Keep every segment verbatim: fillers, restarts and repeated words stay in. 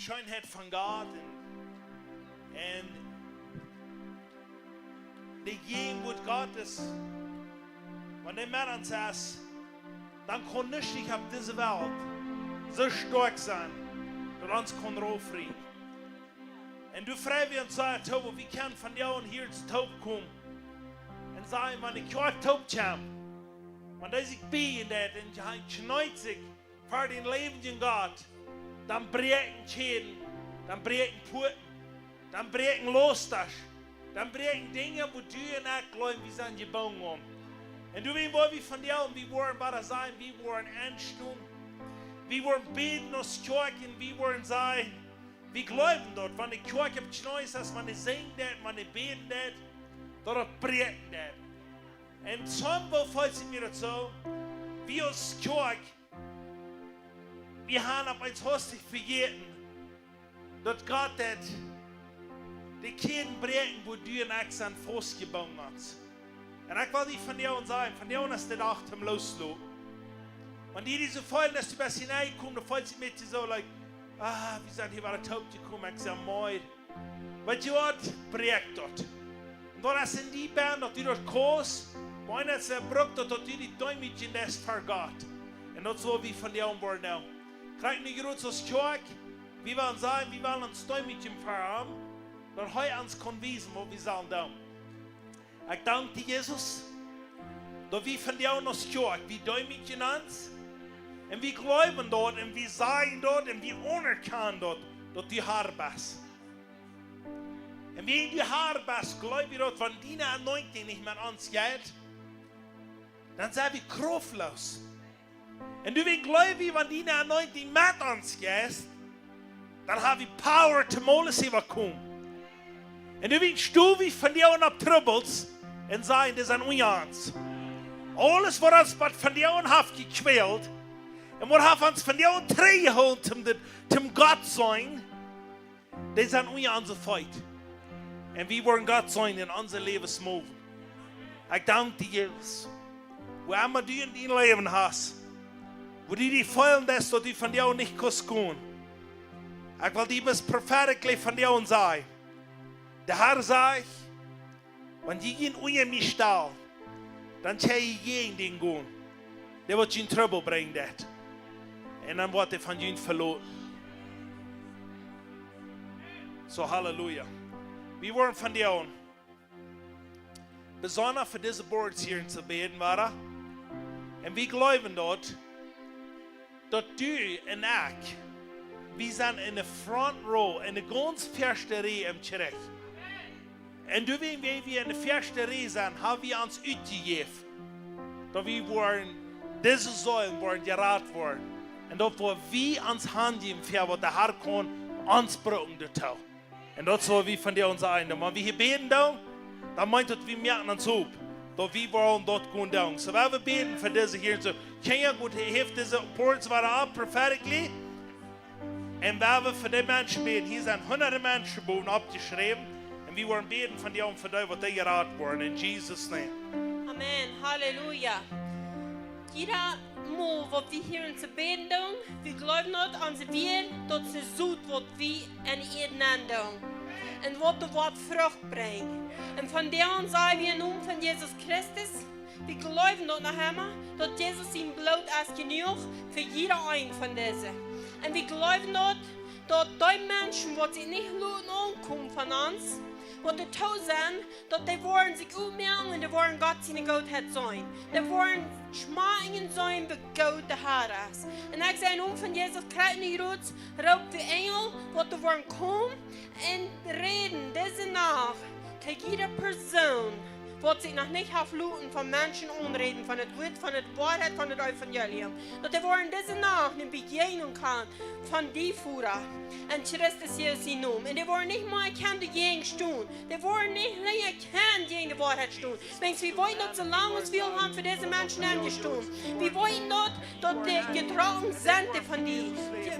Scheenheit von Gott un, un de Jäajenwuat Gottes, wan dee met ons es, dan kaun nuscht opp dise Welt soo stoakj sennen, daut ons kaun raufrieten. Un doa frei wie ons soo too, wie kjennen vondoag hia toopkomen un sajen, wan ekj hia toopkjeem, wan dee sikj bieejen deit un hee kjneet sikj ver dän läwendjen Gott, dan bräakjen Kjäden, dan bräakjen Puaten, dan bräakjen Lastasch, dan bräakjen Dinja, wua du un ekj jleewen, wie sent jebungen. Un doawäajen woa wie vondoag, wie woaren wada sajen, wie woaren enstonen, wie woaren bäden aus Kjoakj un wie woaren sajen, wie jleewen daut, wan de Kjoakj opp Kjnees es, wan dee sinjen deit, wan dee bäden deit, daut daut bräakjen deit. Un somehow feelt sikj mie daut soo, wie aus Kjoakj, wie haben opp eemol hastich vejäten, daut Gott deit de Kjäden bräakjen, wua du un ekj sent faustjebungen. Un ekj well die vondoag sajen, vondoag es de Dach toom loosloten. Wan du die soo feelst, daut du best hia nenjekomen, dan feelt sikj mie soo, like, ah, wie sent hia wada toopjekomen, ekj sie meed. Weetst du waut? Bräakj daut. Un daut es en die benn, daut du daut kaust, wan et brukt daut, daut du die deemootjen deist ver Gott. Un daut sell wie vondoag woaren doonen. Krakjt nu jrod aus Kjoakj, wie wellen sajen, wie wellen ons deemootjen ver am, daut hee ons kaun wiesen, waut wie sellen doonen. Ekj dank die, Jesus, daut wie vondoag aus Kjoakj, wie deemootjen ons, un wie jleewen daut, un wie sajen daut, un wie aunerkjanen daut, daut du Herr best. Un wan du Herr best, jleew wie daut, wan diene Anointing nich met ons jeit, dan sent wie kraftlos. Un doawäajen jleew wie, wan diene Anointing met ons jeit, dan ha wie power to aules äwakomen. Un doawäajen sto wie vondoag opp Trubbels un sajen, dee sent unja ons. Aules waut ons bat vondoag haft jekwält un waut haft ons vondoag trigjjehoolen toom, toom Gott sennen, dee sent unja onse Feet. Un wie woaren Gott sennen en onse Läwes moven. Ekj dank die, Jesus. Wua emma du en dien Läwen hast, wua du die feelen deist, daut du vondoag nich kaust gonen. Ekj well die bloos prophetically vondoag sajen. De Herr sajcht, wan jie junt unja mie stalen, dan kjenn jie jäajen dän gonen, dee waut junt Trubbel brinjen deit. Un dan woat hee von junt veloten. Soo, Halleluja. Wie woaren vondoag besonda fa dise boards hia to bäden, wada. Un wie jleewen daut, daut du un ekj, wie sent en de front row, en de gaunz ieeschte Rieej em Kjrich. Un doawäajen, wiels wie en de ieeschte Rieej sent, ha wie ons utjejäft, daut wie woaren dise Seelen woaren jerat woaren. Un daut woa wie ons hanjäwen fa waut de Herr kaun ons brucken doatoo. Un daut sell wie vondoag sajen. Wan wie hia bäden doonen, dan meent daut, wie moaken ons opp, daut wie wellen daut gonen doonen. Soo, wie woaren bäden fa dise hia. Soo, Kjinja, Gott haft dise boards wada opp, prophetically. Un wie woaren fa dee Menschen bäden. Hia sent hundade Menschen bowen oppjeschräwen. Un wie woaren bäden vondoag fa dee, waut dee jerat woaren. In Jesus' name. Amen. Halleluja. Jieda Mol waut wie hia to bäden doonen, wie jleewen daut onse Wieed, daut see soo waut wie en Ieed nenn doonen. Un waut doa woat Frucht brinjen. Un vondoag sajen wie em Nomen von Jesus Christus, wie jleewen daut noch emma, daut Jesus sien Bloot es jenuach fa jieda een von dise. Un wie jleewen daut, daut dee Menschen, waut sikj nich loten aunkomen von ons, waut doa too sent, daut dee woaren sikj opmoaken un dee woaren Gott siene Gootheit seenen. Dee woaren schmakjen un seenen, woo goot de Herr es. Un ekj saj em Nomen von Jesus, krakjt nu rut, roop de Enjel, waut doa woaren komen un räden dise Nacht to jieda Persoon, waut sikj noch nich haft loten von Menschen aunräden, von daut Wuat, von de Woarheit, von daut Evangelium. Daut dee woaren dise Nacht eene Bejäajnunk haben von die, Voda, en Christus Jesus sienen Nomen. Un dee woaren nich mea kjennen doajäajen stonen. Dee woaren nich lenja kjennen jäajen de Woarheit stonen. Wiels wie weeten daut soo lang aus wie haben fa dise Menschen enjestonen, wie weeten daut, daut dee jedroagen sent von die.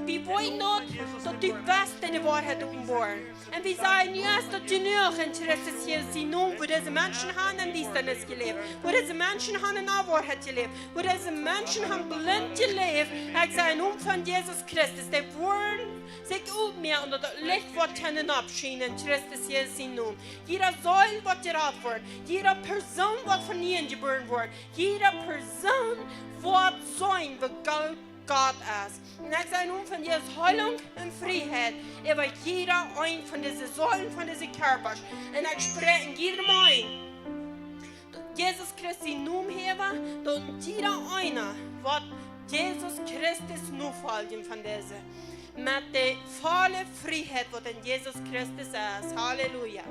Wie weeten daut, daut du best, dee de Woarheit openboaren. Un wie sajen, nu es daut jenuach en Christus Jesus sienen Nomen fa dise Menschen haben. haben en Diestanis jeläft, woo dise Menschen haben en Onwoarheit jeläft, woo dise Menschen haben blint jeläft. Ekj saj em Nomen von Jesus Christus, dee woaren sikj oppmoaken un daut Licht woat aun an oppschienen en Christus Jesus sienen Nomen. Jieda Seel woat jerat woaren, jieda Persoon woat von nieem jebuaren woaren, jieda Persoon woat seenen, woo groot Gott es. Un ekj saj em Nomen von Jesus Heilunk un Frieheit äwa jieda eent von dise Seelen, von dise Kjarpasch. Un ekj spräakj en jieda eenen Jesus Christus sienen Nomen häwen, daut jieda eena woat Jesus Christus nofoljen von dise. Met de volle Frieheit, waut en Jesus Christus es. Halleluja.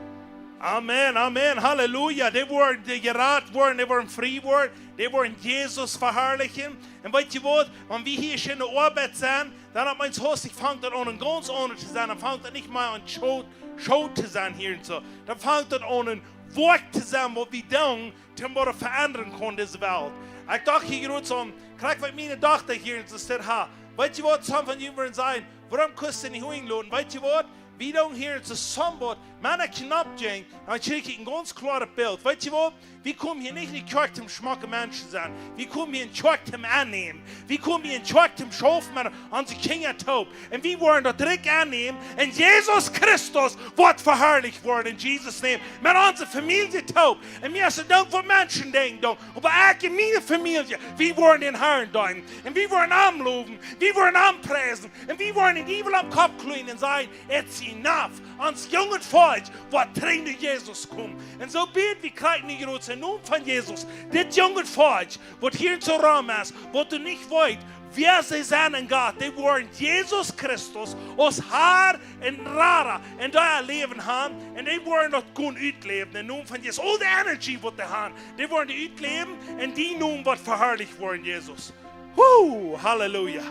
Amen, amen, halleluja. Dee woaren, dee jerat woaren, dee woaren frie woaren, dee woaren Jesus veharlichen. Un weet jie waut? Wan wie hia enne Oabeit sent, dan opp eemol hastich fangt daut aun, een gaunz aundret to sennen. Dan fangt daut nich mea aun Schult, Schult to sennen hia un soo. Dan fangt daut aun, een Woakj to sennen, waut wie doonen, toom waut veendren kaun dise Welt. Ekj docht hia jrod soo, krakjt waut miene Dochta hia un soo säd: "Ha, weet jie waut, some von junt wudden sajen, wuarom kaust du nich unjloten? Weet jie waut, wie doonen hia un soo somewhat, Mana knapp jinj, dan kjrieech ekj een gaunz kloaret Bilt. Weet jie waut, wie komen hia nich enne Kjoakj toom schmocke Menschen sennen. Wie komen hia enne Kjoakj toom aunnämen. Wie komen hia enne Kjoakj toom schaufen met onse Kjinja toop. Un wie woaren daut Rikj aunnämen. Un Jesus Christus woat veharlicht woaren en Jesus' name. Met onse Famielje toop." Un mie es et dan waut Menschen denkjen dan. Oba ekj un miene Famielje, wie woaren dän Harn deenen. Un wie woaren am lowen. Wie woaren am priesen. Un wie woaren dän Diewel aum Kopp kloen un sajen: "It's enough." Ons junget Volkj woat trigj no Jesus komen. Un soo bäd wie, krakjt nu jrod em Nomen von Jesus, dit junget Volkj, waut hia soo rom es, waut doa nich weet, wäa see sent en Gott, dee woaren Jesus Christus aus Har un Rada en äa Läwen haben, un dee woaren daut gonen utläwen em Nomen von Jesus. Aul de Energie, waut dee haben, dee woaren dee utläwen, un dien Nomen woat veharlicht woaren, Jesus. Woo, halleluja,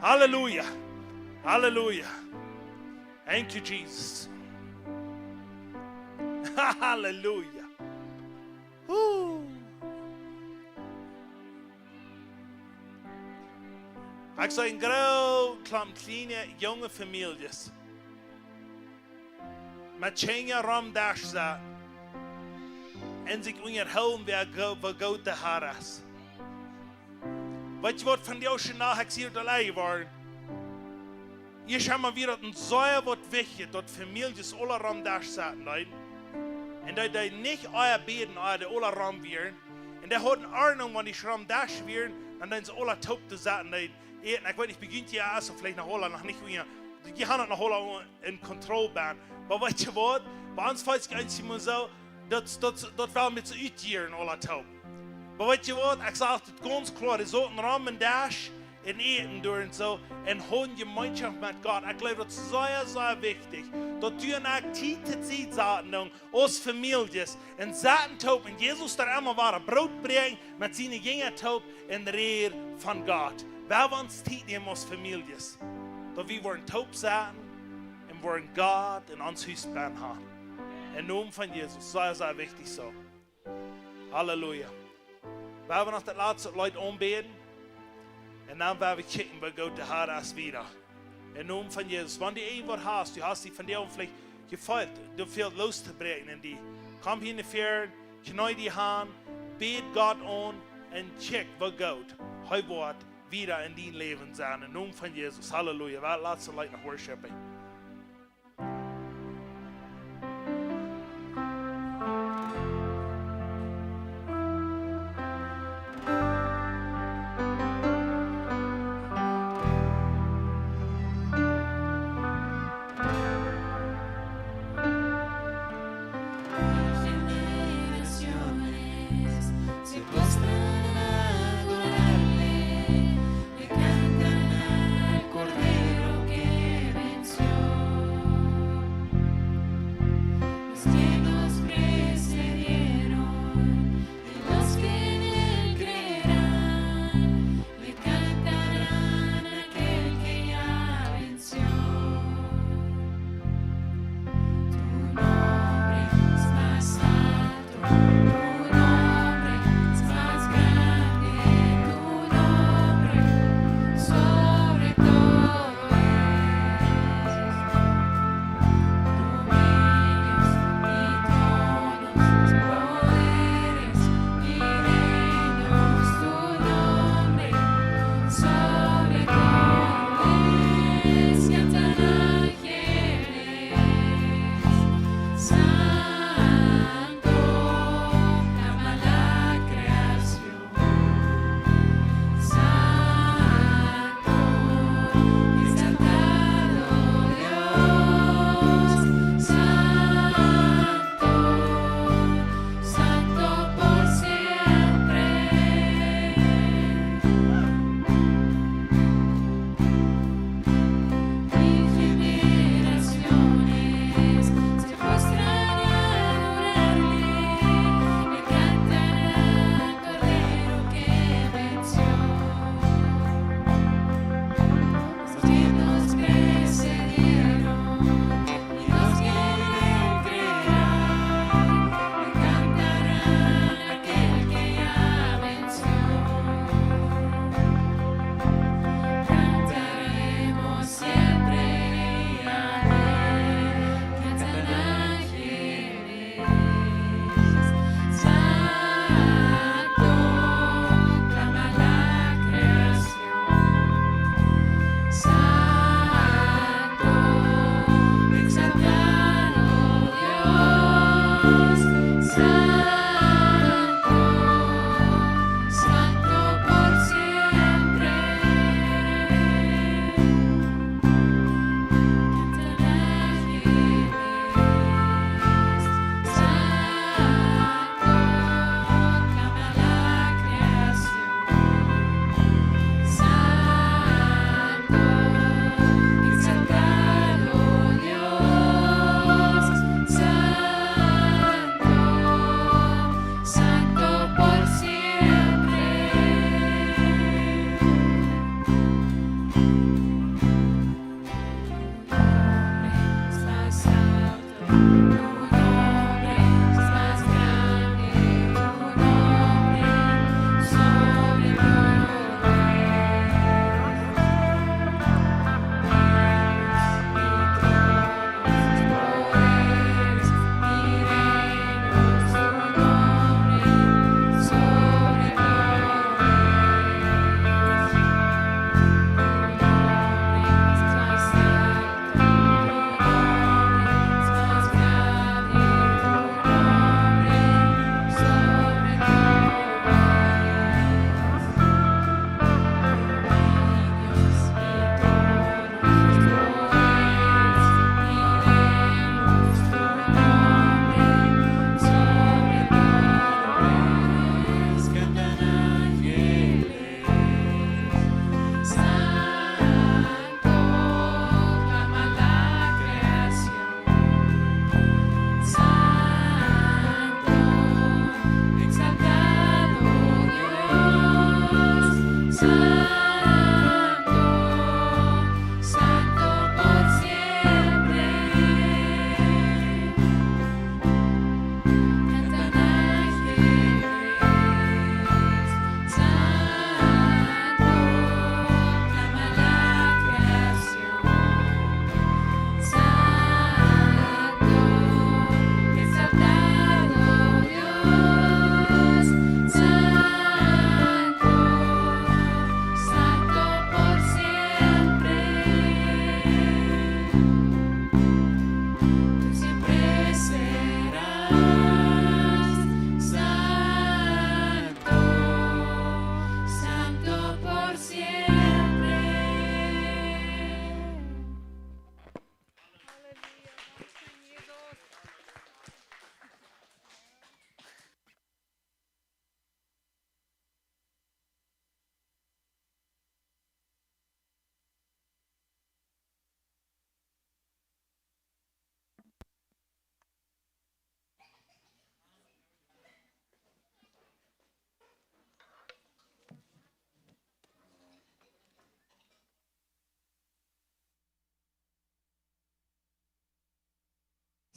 halleluja, halleluja. Thank you, Jesus. Halleluja. Woo. Ekj saj, een groot Klomp kjliene junge Famieljes met Kjinja rom dän Desch sennen un sikj unjahoolen, wäa go-, woo groot de Har es. Weet jie waut, von dee Ocean Hill ekj sie daut lei woaren. Hia es emma wada een sea waut wichtich, daut Famieljes aula rom dän Desch setten deeden. Un daut dee nich ea bäden, ea dee aula rom wieren. Un dee hauden Ordnunk, wan dee rom dän Desch wieren, dan deeden see aula toop to setten, dee äten. Ekj weet nich, bie junt hia es et veleicht noch aula noch nich mea. Dee haben daut noch aula en Kontroll bie. Oba weet jie waut? Bie ons felt sikj eent emol soo, daut, daut, daut wie met soo utjieren aula toop. Oba weet jie waut? Ekj saj daut gaunz kloa, dee sauten rom dän Desch un äten doa un soo, un hauden Jemeenschoft met Gott. Ekj jleew, daut es sea, sea wichtich, daut du un ekj Tiet to Tiet saten, dan aus Famieljes, un saten toop, un Jesus doa emma wada Broot brinjen met siene Jinja toop un räden von Gott. Wie woaren ons Tiet nämen aus Famieljes, daut wie woaren toop setten un woaren Gott en ons Hus bie haben. Em Nomen von Jesus, sea, sea wichtich soo. Halleluja. Wie woaren noch daut latste Leet aunbäden. Un dan woa wie kjikjen, woo goot de Har es wada. Em Nomen von Jesus. Wan du irjent waut hast, du hast die von dee veleicht jefeelt, du fält loos to bräakjen en die. Komm hia no väaren, kjnee die han, bäd Gott aun un kjikj, woo goot hee woat wada en dien Läwen sennen. Em Nomen von Jesus. Halleluja. Wie woaren daut latste Leet noch worshipen. Generaciones se postran a adorarle y cantan al Cordero que venció.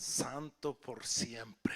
Santo por siempre.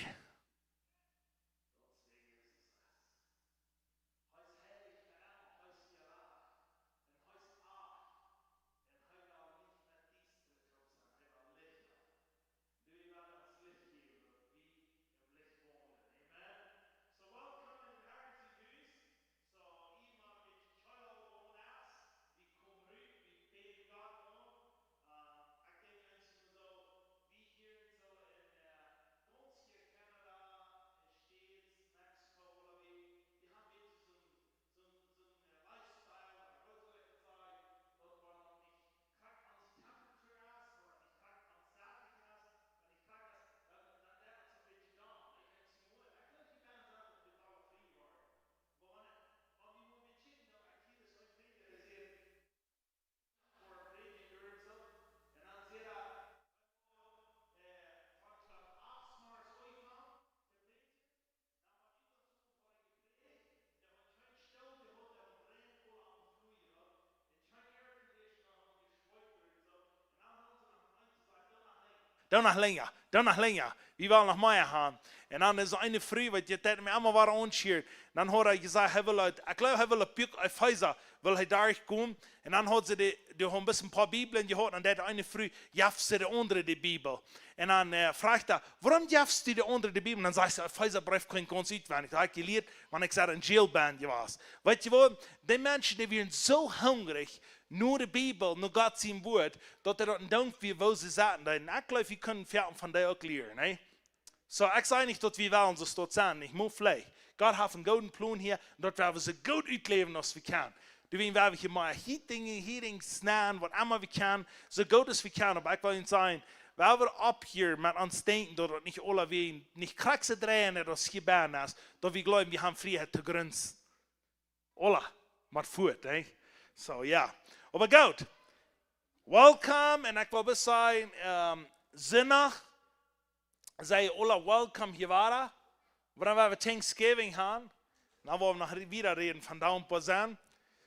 Dan noch lenja, dan noch lenja. Wie wellen noch mea haben. Un dan es eene Fru, waut je daut mie emma wada aunschieet. Dan haud hee jesajcht, hee well, ekj jleew, hee well opp Buak Efeesa, well hee doa komen. Un dan haud see dee, dee haud een bät een poa Bibeln jehaut, un daut eene Fru jeef see de aundre de Bibel. Un dan äh, fruach hee, wuarom jefst du de aundre de Bibel? Un dan säd see, Efeesa Breef kaun ekj gaunz utwendich, daut hab ekj jelieet, wan ekj sea enn Jail ben jewast. Weetst du waut? Dee Menschen, dee wieren soo hungrich no de Bibel, no Gott sien Wort, daut hee daut een Dank wia, woo see saten. Un ekj jleew, wie kjennen väl von dee uk lieren, nä? Soo, ekj saj nich, daut wie wellen soo stolt sennen, nich, mau veleicht. Gott haft een gooden Plon hia, un daut woa wie soo goot utläwen aus wie kjennen. Doawäajen woa wie hia mau hia Dinja, hia Dinja snaden, waut emma wie kjennen, soo goot aus wie kjennen. Oba ekj well junt sajen, woa wie opp hia met ons denkjen, daut daut nich aula wie nich krakjt soo dreien, daut hia bie ons, daut wie jleewen, wie haben Frieheit to grunzen. Aula, met Wort, nä? Soo, jo. Oba goot. Welcome, un ekj well bloos sajen, ähm, Sindach, sie aula welcome hia wada. Wan wie Thanksgiving haben, dan woa wie noch re-, wieda räden von dankboa sennen.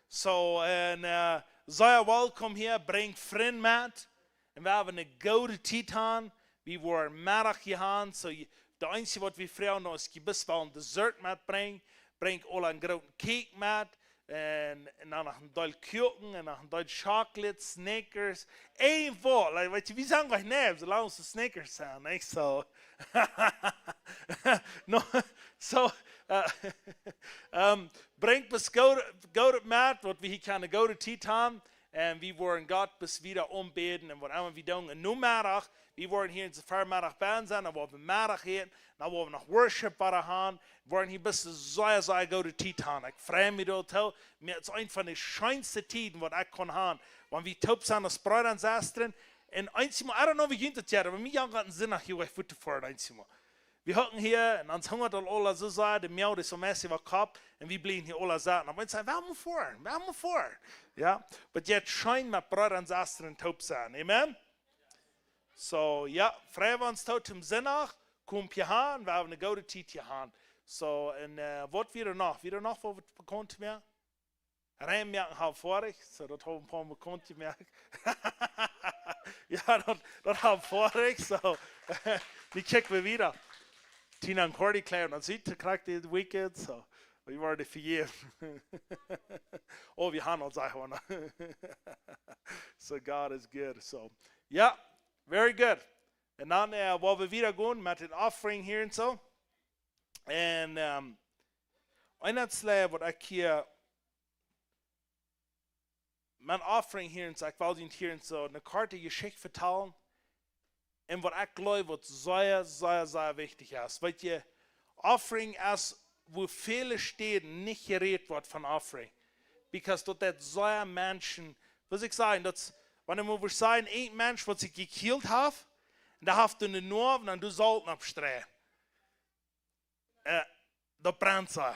Soo, un äh, sea welcome hia, brinjt Frind met. Un wie haben eene goode Tiet haben. Wie woaren Meddach hia haben. Soo, je-, daut eensje, waut wie froagen, es, jie bloos wellen Dessert metbrinjen. Brinjt aula een grooten Cake met. Un, un dan noch een Deel Kuaken un noch een Deel Chocolate, Snickers. Eent waut, like, weetst du, wie sent wie nä, soo lang aus de Snickers sent, nich soo? No, soo, äh, ähm, brinjt bloos goot, goot met, waut wie hia kjennen goode Tiet haben. Un wie woaren Gott bloos wieda aunbäden un waut emma wie doonen. Un Nomeddach, wie woaren hia enne Vemeddach bie sennen, dan woa wie Meddach äten, dan woa wie noch Worship wada haben, woaren hia bloos sea, sea goode Tiet haben. Ekj frei mie doatoo. Mie, daut es eent von de scheenste Tieden, waut ekj kunn haben. Wan wie toop sent aus Breeda un Sestren, un eenjemol, I don't know, woo junt daut jeit, oba mie jankat een Sindach hia wajch Foto foaren eenjemol. Wie hocken hia, un ons hungat aul aula soo sea, de Moag es soo mässig waut Kopp, un wie bliewen hia aula sitten. Oba wie sajen, wie motten foaren, wie motten foaren. Jo, oba daut es scheen met Breeda un Sestren toop sennen. Amen? Soo, jo, frei wie ons toop toom Sindach, komt hia han, wie haben eene goode Tiet hia han. Soo, un äh, waut wia noch? Wia noch waut bekaunt mea? Rein moaken haben wie foadich, soo daut haben wie een poa bekaunt jemoakt. Jo, daut, daut haben wie foadich, soo. Nu kjikj wie wieda. Tina un Cordy kjleien ons ut, krakjt dit Weekend, soo. Wie woaren vejäft. Oh, wie haben ons eenjemol. So God is good, soo. Jo, very good. Un dan äh, woa wie wieda gonen met de Offering hia un soo. Un ähm, eent waut ekj hia, mien Offering hia un soo, ekj well junt hia un soo eene korte Jeschicht vetalen. Un waut ekj jleew, waut sea, sea, sea wichtich es. Weetst du, Offering es, woo väle Städen nich jerät woat von Offering. Because daut, daut sea Menschen, waut ekj saj, daut, wan wie sajen, een Mensch, waut sikj jeheelt haft, un dee haft eene Noaw, un dan doo Solt oppstreien. Äh, daut brent soo.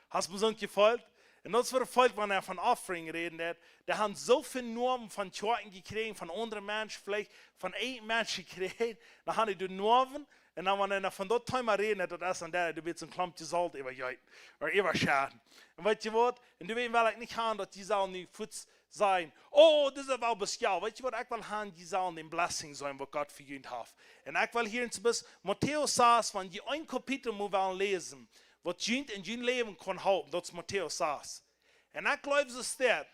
Hast du soo jefeelt? Un daut es waut ekj feel, wan wie von Offering räden, daut, dee haben soo väl Noawen von Kjoakjen jekjräajen, von aundre Menschen, veleicht von een Mensch jekjräajen, dan haben dee de Noawen, un dan, wan wie von daut Thema räden, daut es dan daut, du best een Klomp Solt äwajeeten, ooda äwaschedden. Un weetst du waut? Un du weetst, well ekj nich haben, daut dee sellen nu fuaz sajen: "Oh, dit es wel besjal. Weetst waut, ekj well han, jie sellen dän Blessing sennen, waut Gott fa junt haft." Un ekj well hia eenst bloos Matäus sas, wan jie een Kapitel mol wellen läsen, waut junt enn jun Läwen kaun halpen, daut es Matäus sas. Un ekj jleew, soo steit.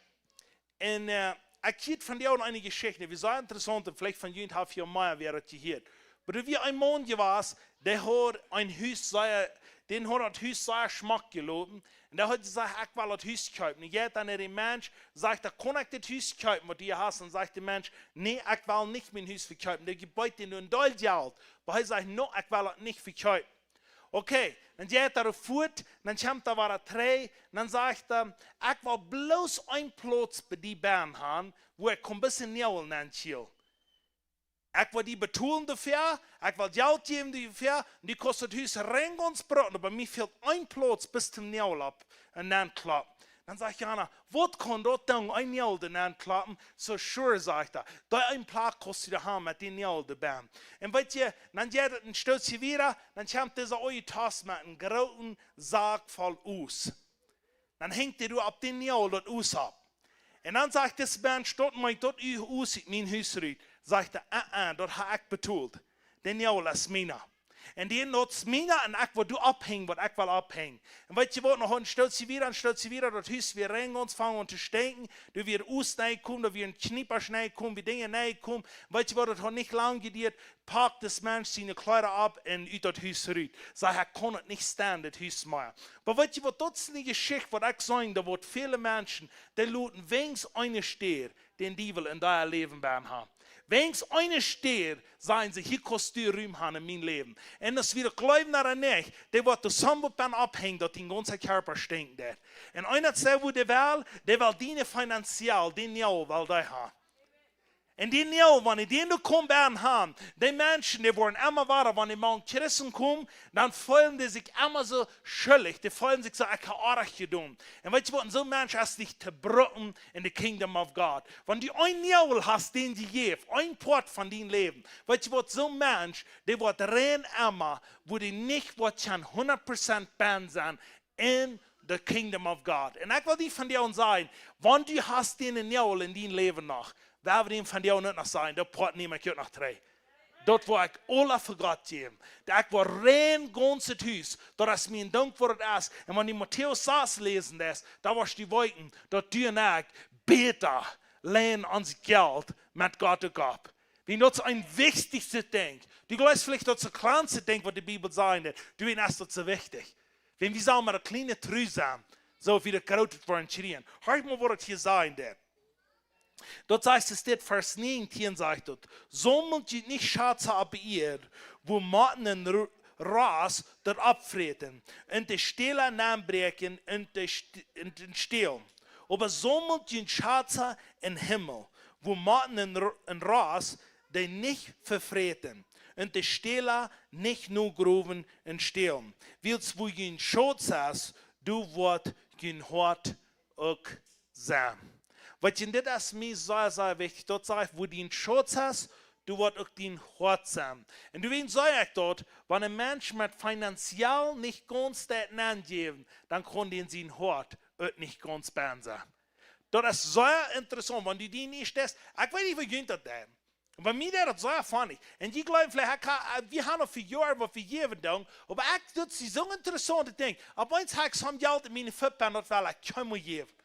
Un, äh, ekj hieed von dee aun eene Jeschicht, dee wia sea interessaunt, un veleicht von junt haft väl mea wäa daut jehieet. Oba doa wia een Maun jewast, dee haud een Hus sea, dän haud daut Hus sea schmock jeloten. Un dee haud jesajcht: "Ekj well daut Hus kjeepen." Un jeit dan no dän Mensch, sajcht: "Kaun ekj dit Hus kjeepen, waut du hast?" Un sajcht de Mensch: "Nä, ekj well nich mien Hus vekjeepen." Dee jebeet dän nu een Deel Jelt. Oba hee sajcht: "Nä, ekj well daut nich vekjeepen." Okay, dan jeit hee fuat, dan kjemt hee wada trigj, dan sajcht hee: "Ekj well bloos een Plauz bie die bennen han, wua ekj kaun bät Näajel nenn kjielen. Ekj well die betolen doafäa, ekj well Jelt jäwen doafäa, un du kaust daut Hus rein gaunz brucken, oba mie fält een Plauz bie dee Näajel opp un nenn kloppen." Dan sajcht jana: "Waut kaun daut dan, een Näajel doa nenn kloppen?" "Soo sure," sajcht hee, "dee een Plauz kaust du doa han met dee Näajel doa bennen." Un weetst, dan jeit et een Stootje wieda, dan kjemt dise Ooltestamentler met een grooten Sak voll Us. Dan henjt hee doa opp dän Näajel daut Us opp. Un dan sajcht dis Mensch: "Daut meent daut Us ut mien Hus rut." Sajcht hee: "Ah, ah, daut hab ekj betolt. Dee Näajel es miena. Un dee es miena un ekj well doa opphenjen, waut ekj well opphenjen." Un weetst waut, noch een Stootje wieda, een Stootje wieda, daut Hus wia rein gaunz aunjefongen to stinkjen. Doa wia Us nenjekomen, doa wia een Kjniepa nenjekomen, wia Dinja nenjekomen. Weetst waut, daut haud nich lang jedieet, pakt dis Mensch siene Kjleeda opp un ut daut Hus rut. Sajcht hee: "Ekj kaun et nich stonen, dit Hus mea." Oba weetst waut, daut es eene Jeschicht, waut ekj saj, doa woat väle Menschen, dee loten weens eene Städ dän Diewel enn äa Läwen bennen han. Weens eene Städ sajen see: "Hia kaust du Rum han enn mien Läwen." Un aus wie daut jleewen ooda nich, dee woat doa soo waut bennen opphenjen, daut dien gaunza Kjarpa stinkjen deit. Un eena sajcht, woo dee well, dee well diene finanziell, dän Näajel well dee han. Un dän Näajel, wan dee dän doa kjemt bennen han, dee Menschen, dee woaren emma wada, wan dee mank Christen komen, dan feelen dee sikj emma soo schuldich, dee feelen sikj soo: "Ekj hab oajch jedonen." Un weetst waut, soon Mensch es nich to brucken in the kingdom of God. Wan du een Näajel hast, dän jejäft, een Poat von dien Läwen, weetst waut, soon Mensch, dee woat rein emma, wua dee nich woat kjennen hundat Prozent bennen sennen in the kingdom of God. Un ekj well die vondoag sajen, wan du hast dän Näajel enn dien Läwen noch, woa wie dän vondoag nich noch sajen, daut Poat näm ekj uk noch trigj. Daut woa ekj aula fa Gott jäwen. Daut ekj woa rein gaunz daut Hus, daut es mien Dankj, waut et es. Un wan du Matäus sas läsen deist, dan woascht du weeten, daut du un ekj bäta läajen ons Jelt met Gott uk opp. Wiels daut es een wichtichstet Dinkj. Du jleefst veleicht, daut es daut kjlanste Dinkj, waut de Bibel sajcht, du, wiels es daut soo wichtich. Wan wie sellen mau een kjlienet Truth sennen, soo aus wie daut grootet woaren kjrieen. Hia mol, waut et hia sajcht, daut. Daut sajcht, et steit Varsch näajentieen, sajcht daut: "Saumelt junt nich Schazen opp de Ieed, wua Motten un Ro-, Rost daut oppfräten, un de Stäla nenbräakjen un de St-, un dee stälen. Oba saumelt junt Schazen em Himmel, wua Motten un Ro-, un Rost dee nich vefräten, un de Stäla nich nogrowen un stälen. Wiels wua jun Schauz es, doa woat jun Hoat uk sennen." Weetst, dit es mie sea, sea wichtich. Daut sajcht, wua dien Schauz es, doa woat uk dien Hoat sennen. Un doawäajen saj ekj daut, wan een Mensch met finanziell nich gaunz deit nenjäwen, dan kaun dee sien Hoat uk nich gaunz bennen sennen. Daut es sea interessaunt, wan du die nich stellst. Ekj weet nich, woo junt daut deeden. Bie mie deed daut sea funny. Un jie jleewen veleicht, ekj ha, äh, wie haben aul väl Joaren, waut wie jäwen doonen, oba ekj, daut es soon interessauntet Dinkj. Opp eemol hab ekj soon Jelt enn miene Footpan, daut well ekj kjeenmol jäwen.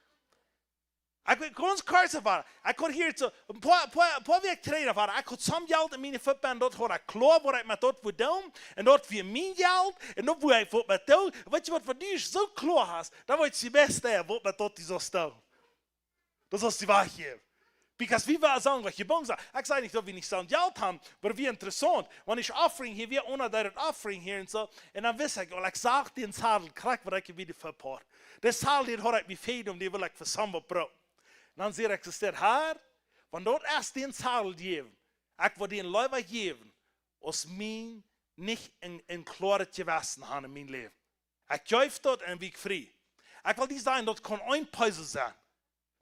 Ekj weet, gaunz kort, daut wia, ekj haud hia soo een poa, poa, poa Wäakj trigj, daut wia, ekj haud soon Jelt enn miene Footpan, daut haud ekj kloa, waut ekj met daut wull doonen, un daut wia mien Jelt, un daut wull ekj waut met doonen. Weetst waut, wan du soo kloa hast, dan weetst du best, ä, waut met daut du sust doonen. Daut es de Woarheit. Because wie woaren sajen, waut jie bang sent. Ekj saj nich, daut wie nich soon Jelt haben, oba wia interessaunt. Wan ekj offering hia, wia unja daut offering hia un soo. Un dan wist ekj, well, ekj sach dän Zadel, krakjt waut ekj wia vepaunt. De Zadel, dän haud ekj mie fäd, om dän wull ekj fa soon waut brucken. Un dan säd ekj soo stell: "Herr, wan daut es dän Zadel jäwen, ekj well dän leewa jäwen, aus mie nich een, een kloaret Jewessen haben enn mien Läwen. Ekj jeef daut un wia ekj frie." Ekj well die sajen, daut kaun een Peso sennen.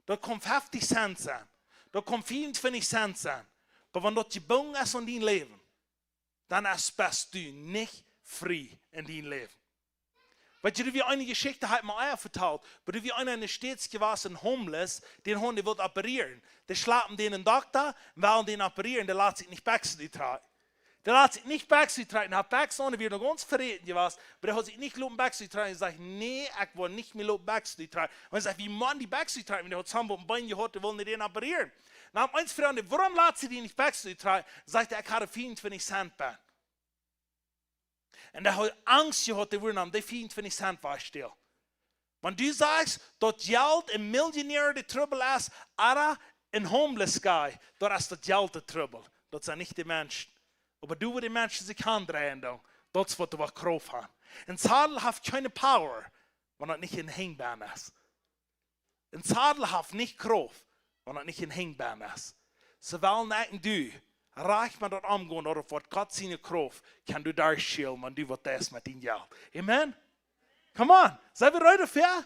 Daut kaun fefzig Cent sennen. Daut kaun fiefuntwintich Cent sennen. Oba wan daut jebungen es aun dien Läwen, dan es, best du nich frie enn dien Läwen. Weetst du, woo eene Jeschicht hab ekj mol ea vetalt, oba woo eena enne States wia, een homeless, dän hauden dee wullt operieren. Dee schleppen dän no dän Dokta, wellen dän operieren, dee lat sikj nich bekjsen utrakjen. Dee lat sikj nich bekjsen utrakjen, haud bekjsen aun, wia noch gaunz veräten jewast, oba dee haud sikj nich loten bekjsen utrakjen. Dee sajcht: "Nä, ekj woa nich mea loten bekjsen utrakjen." Un hee sajcht: "Wie motten die bekjsen utrakjen?" Un dee haud Zombo opp een Been jehaut, dee wullen dän operieren. Dan opp eemol fruach dee: "Wuarom latst du die nich bekjsen utrakjen?" Sajcht hee: "Ekj haud fiewuntwintich Cent bie." Un dee haud Angst jehaut, dee wudden am dee fiewuntwintich Cent wajchstälen. Wan du sajchst, daut Jelt een Millionär de Trubbel es, ooda een homeless guy, dan es daut Jelt de Trubbel. Daut sent nich de Menschen. Oba du, wua de Menschen sikj aundreien doonen, daut es waut doa Krauft haft. Een Zadel haft kjeene power, wan daut nich en Henj benn es. Een Zadel haft nich Krauft, wan daut nich en Henj benn es. Soo well ekj un du rajcht met daut omgonen, daut waut Gott siene Krauft kaun doa derchschienen, wan du waut deist met dien Jelt. Amen? Come on, sent wie reed doafäa?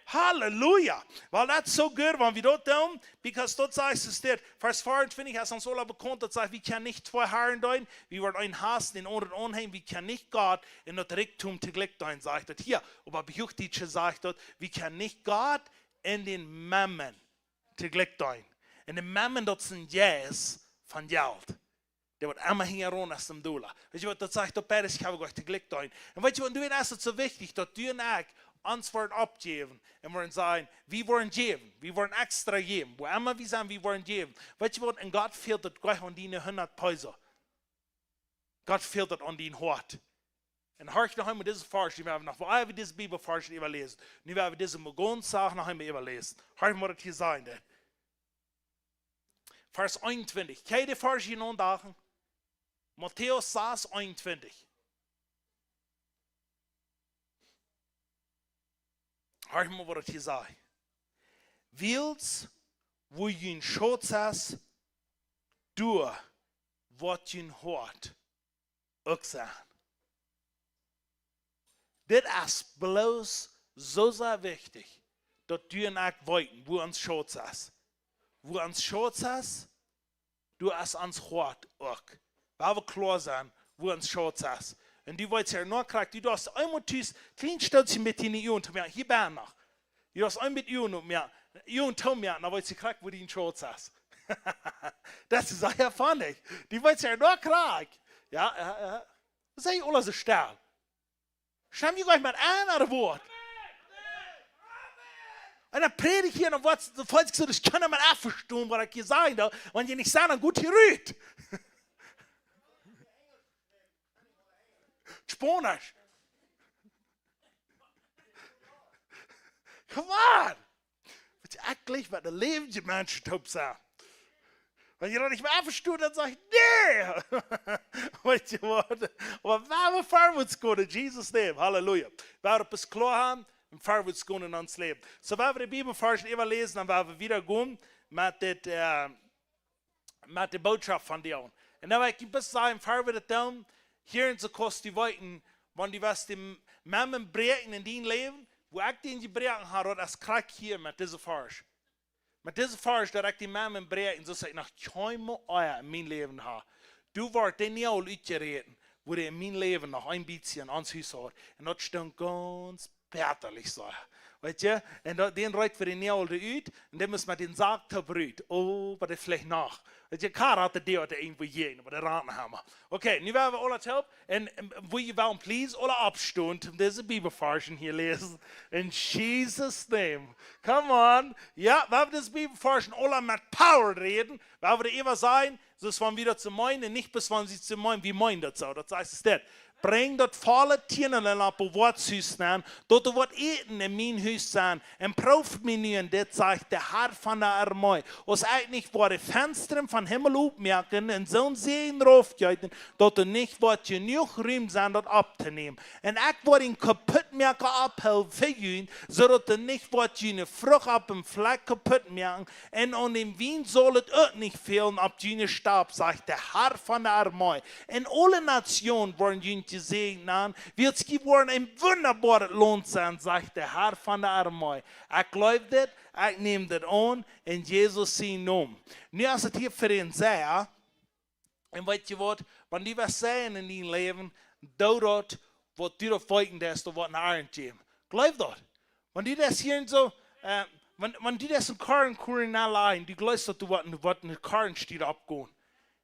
Halleluja. Well, that's so good, wan wie daut doonen, because daut sajcht, es dit, Varsch veeauntwintich es ons aula bekaunt, daut sajcht, wie kjennen nich twee Harn deenen, wie woaren eenen hausen, dän aundren aunhangen, wie kjennen nich Gott un daut Rikjdom toojlikj deenen, sajcht daut hia. Oba opp Huachdietsch sajcht daut, wie kjennen nich Gott un dän Mammon toojlikj deenen. Un de Mammon, daut es een Jeist von Jelt. Dee woat emma hinjaraun aus dän Dolla. Weetst du waut, daut sajcht, daut beides kjenn wie nich toojlikj deenen. Un weetst du waut, un doawäajen es et soo wichtich, daut du un ekj ons woaren oppjäwen un woaren sajen, wie woaren jäwen, wie woaren extra jäwen. Wua emma wie sent, wie woaren jäwen. Weetst du waut, un Gott fält daut nich aun diene hundat Peso. Gott fält daut aun dien Hoat. Un horch noch eemol dise Varsch, nu woa wie noch, woa wie dise Bibelvarsch äwaläsen. Nu woa wie dise Mogonsa noch eemol äwaläsen. Horch mol, waut hia sajcht, dit. Varsch eenuntwintich. Kjenn jie dän Varsch hia noch aundoagen? Matäus sas, eenuntwintich. Horch mol, waut daut hia sajcht. Wiels wua jun Schauz es, doa woat jun Hoat uk sennen. Dit es bloos soo sea wichtich, daut du un ekj weeten, wua ons Schauz es. Wua ons Schauz es, doa es ons Hoat uk. Wie haben kloa sennen, wua ons Schauz es. Un du weetst hia noch krakjt, du deist eemol tus, kjlien Stootje met diene Uagen to moaken, hia bie noch. Du deist een bät Uagen oppmoaken, Uagen toomoaken, dan weetst du krakjt, wua dien Schauz es. Daut es sea funny. Du weetst hia noch krakjt. Jo, jo, jo. Daut es aules soo stell. Schäm jie junt nich met een Wort. Un dan prädj ekj hia un dan woat, dan feel ekj soo, daut kjeena mea vestonen, waut ekj hia saj, dan, wan jie nich sent, dan goot hia rut. Spaunisch. Come on. Weetst du, ekj jleich met de läwendje Menschen toop sennen. Wan jie daut nich mea vestonen, dan saj ekj, nä. Weetst du waut? Oba wie woaren verwoats gonen, in Jesus' name. Halleluja. Wie woaren opp ons kloa haben un verwoats gonen en ons Läwen. Soo, wan wie de Bibelvarsch äwaläsen, dan woaren wie wieda gonen met dit, äh, met de Botschaft von dee aun. Un dan well ekj bloos sajen, ea wie daut doonen, hia en soo kos du weeten, wan du woascht de Mammon bräakjen en dien Läwen, wua ekj dän jebroaken hab, daut es krakjt hia met dise Varsch. Met dise Varsch, daut ekj de Mammon bräakjen, soo aus ekj noch kjeenmol ea en mien Läwen hab. Du woascht dän Noagel utjeräten, wua dee en mien Läwen noch een bät en ons Hus haud. Un daut stunt gaunz bitterlich soo. Weetst du? Un daut, dän reet wie dän Noagel doa ut, un dee mott met dän Sak toop rut. Oh, oba dee veleicht noch. Weetst du, Kara haud dee, dee haud irjentwua jäajen, oba dee rand noch emol. Okay, nu woa wie aula toop. Un, un wua jie wellen, please, aula oppstonen, om dise Bibelvarschen hia läsen. In Jesus' name. Come on. Jo, woa wie dise Bibelvarschen aula met power räden. Woa wie äwa sajen, soo aus wan wie daut soo meenen, nich bloos wan wie daut soo meenen, wie meenen daut soo. Daut sajcht et dit. Brinj daut volle Tienel opp daut Woakjshus nenn, daut doa woat Äten en mien Hus sennen, un proowt mie nu, un dit sajcht de Herr von de Armee, aus ekj nich woa de Fenstren vom Himmel opmoaken un soon Säajen raufjeeten, daut doa nich woat jenuach Rum sennen, daut opptonämen. Un ekj woa dän Kaputtmoaka oppheelen fa junt, soo daut doa nich woat june Frucht opp däm Flakj kaputt moaken, un aun dän Wien saul et uk nich fälen opp june Stap, sajcht de Herr von de Armee. Un aule Natsjoonen woaren junt jesäajent nanen, wiels jie woaren een wundaboaret Launt sennen, sajcht de Herr von de Armee. Ekj jleew dit, ekj näm dit aun, en Jesus sienen Nomen. Nu es et hia fa een Säajen, un weetst du waut, wan du waut sajen en dien Läwen, doo daut, waut du doa weeten deist, doa woat ne Arnt jäwen. Jleew daut. Wan du deist hia soo, äh, wan, wan du deist een Korn, Korn nenlajen, du jleefst, daut doa woat ne, woat ne Kornstiel oppkomen.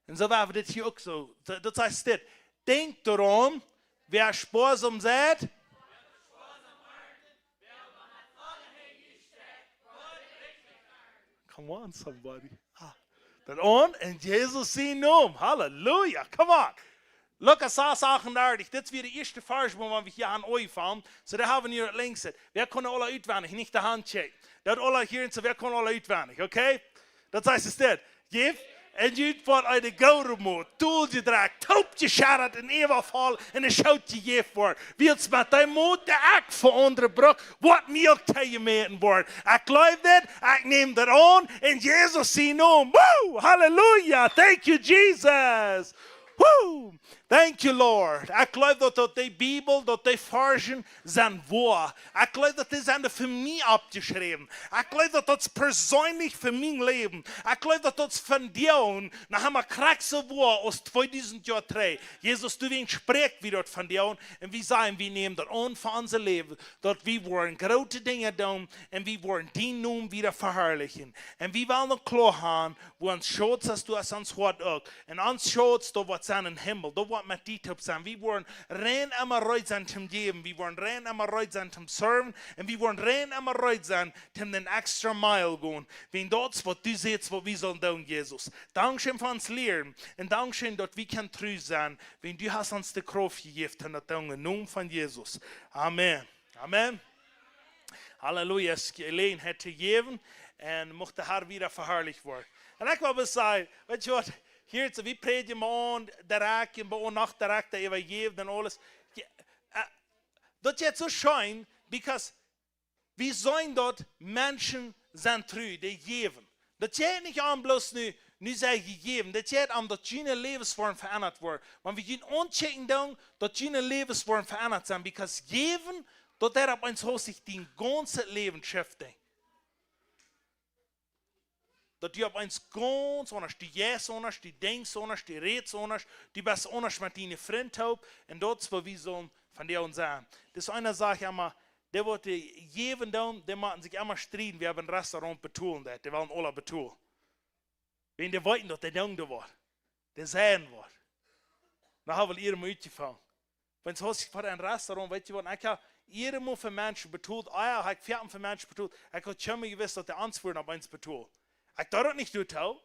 Un soo woa wie dit hia uk soo. Daut, daut sajcht dit. Denkjt doaraun, wäa spoasam seit. Come on, somebody. Ah, daut aun en Jesus sienen Nomen. Halleluja. Come on. Lukas sas achtendartich. Dit wia de ieeschte Varsch, wua wie hia aun aunfangen. Soo, doa hab wie nu daut Link set. Wäa kaun aule utwendich? Nich de Haunt schekjen. Daut aule hia un soo, wäa kaun aule utwendich? Okay? Daut sajcht dit. Jeft un junt woat ut de goode Mot, doll jedrekjt, toopjescheddat un äwavoll un de Schoot jejäft woaren. Wiels met dee Mot, dee ekj fa aundre bruk, woat mie uk toojemäten woaren. Ekj jleew dit, ekj näm dit aun, en Jesus sienen Nomen. Woo! Halleluja! Thank you, Jesus! Woo! Thank you, Lord. Ekj jleew, daut, daut de Bibel, daut de Varschen sent woa. Ekj jleew, daut dee sent fa mie oppjeschräwen. Ekj jleew, daut daut perseenlich fa mien Läwen. Ekj jleew, daut daut vondoag, noch emol krakjt soo woa aus tweedusent Joa trigj. Jesus, du, wie spräakjen daut vondoag. Un wie sajen, wie nämen daut aun fa onse Läwen. Daut wie woaren groote Dinja doonen. Un wie woaren dienen Nomen wieda veharlichen. Un wie wellen uk kloa haben, woo ons Schutz es, du hast ons Hoat uk. Un ons Schutz, daut woat sennen em Himmel, daut woat met die toop sennen. Wie woaren rein emma reed sennen toom jäwen, wie woaren rein emma reed sennen toom serven, un wie woaren rein emma reed sennen toom dän extra mile gonen. Wiels daut es, waut du sajchst, waut wie sellen doonen, Jesus. Dankscheen fa ons Lieren, un dankscheen, daut wie kjennen tru sennen, wiels du hast ons de Krauft jejäft, un daut doonen wie em Nomen von Jesus. Amen. Amen. Halleluja, es Jeläajenheit to jäwen un mucht de Herr wieda veharlicht woaren. Un ekj well bloos sajen, weetst du waut, hia soo, wie prädjen mau aun, de Rieekj, un bie ons noch de Rieekj, dee äwajäft un aules. Jo, äh, daut jeit soo scheen, because wie seenen, daut Menschen sent tru, dee jäwen. Daut jeit nich om bloos nu, nu sent see jejäft. Daut jeit om, daut june Läwes woaren veendat woaren. Wan wie junt aunkjikjen doonen, daut june Läwes woaren veendat sennen, because jäwen, daut deit opp eemol sikj dien gaunzet Läwen shiften. Daut du opp eemol gaunz aundasch, du jeist aundasch, du denkjst aundasch, du rätst aundasch, du best aundasch met diene Frind toop, un daut es, waut wie sellen vondoag sennen. Daut es eena, saj ekj emma, dee waut dee jäwen doonen, dee motten sikj emma strieden, wäa biem Restaurant betolen deit, dee wellen aula betolen. Wiels dee weeten, daut dee doonen doa waut. Dee sent waut. Nu hab wie hia mau utjefongen. Wan soo aus ekj fa een Restaurant, weetst du waut, ekj hab hia mau fa Menschen betolt, ah jo, hab ekj foaken fa Menschen betolt, ekj haud kjeenmol jewist, daut dee ons wudden opp eemol betolen. Ekj deed daut nich doa too.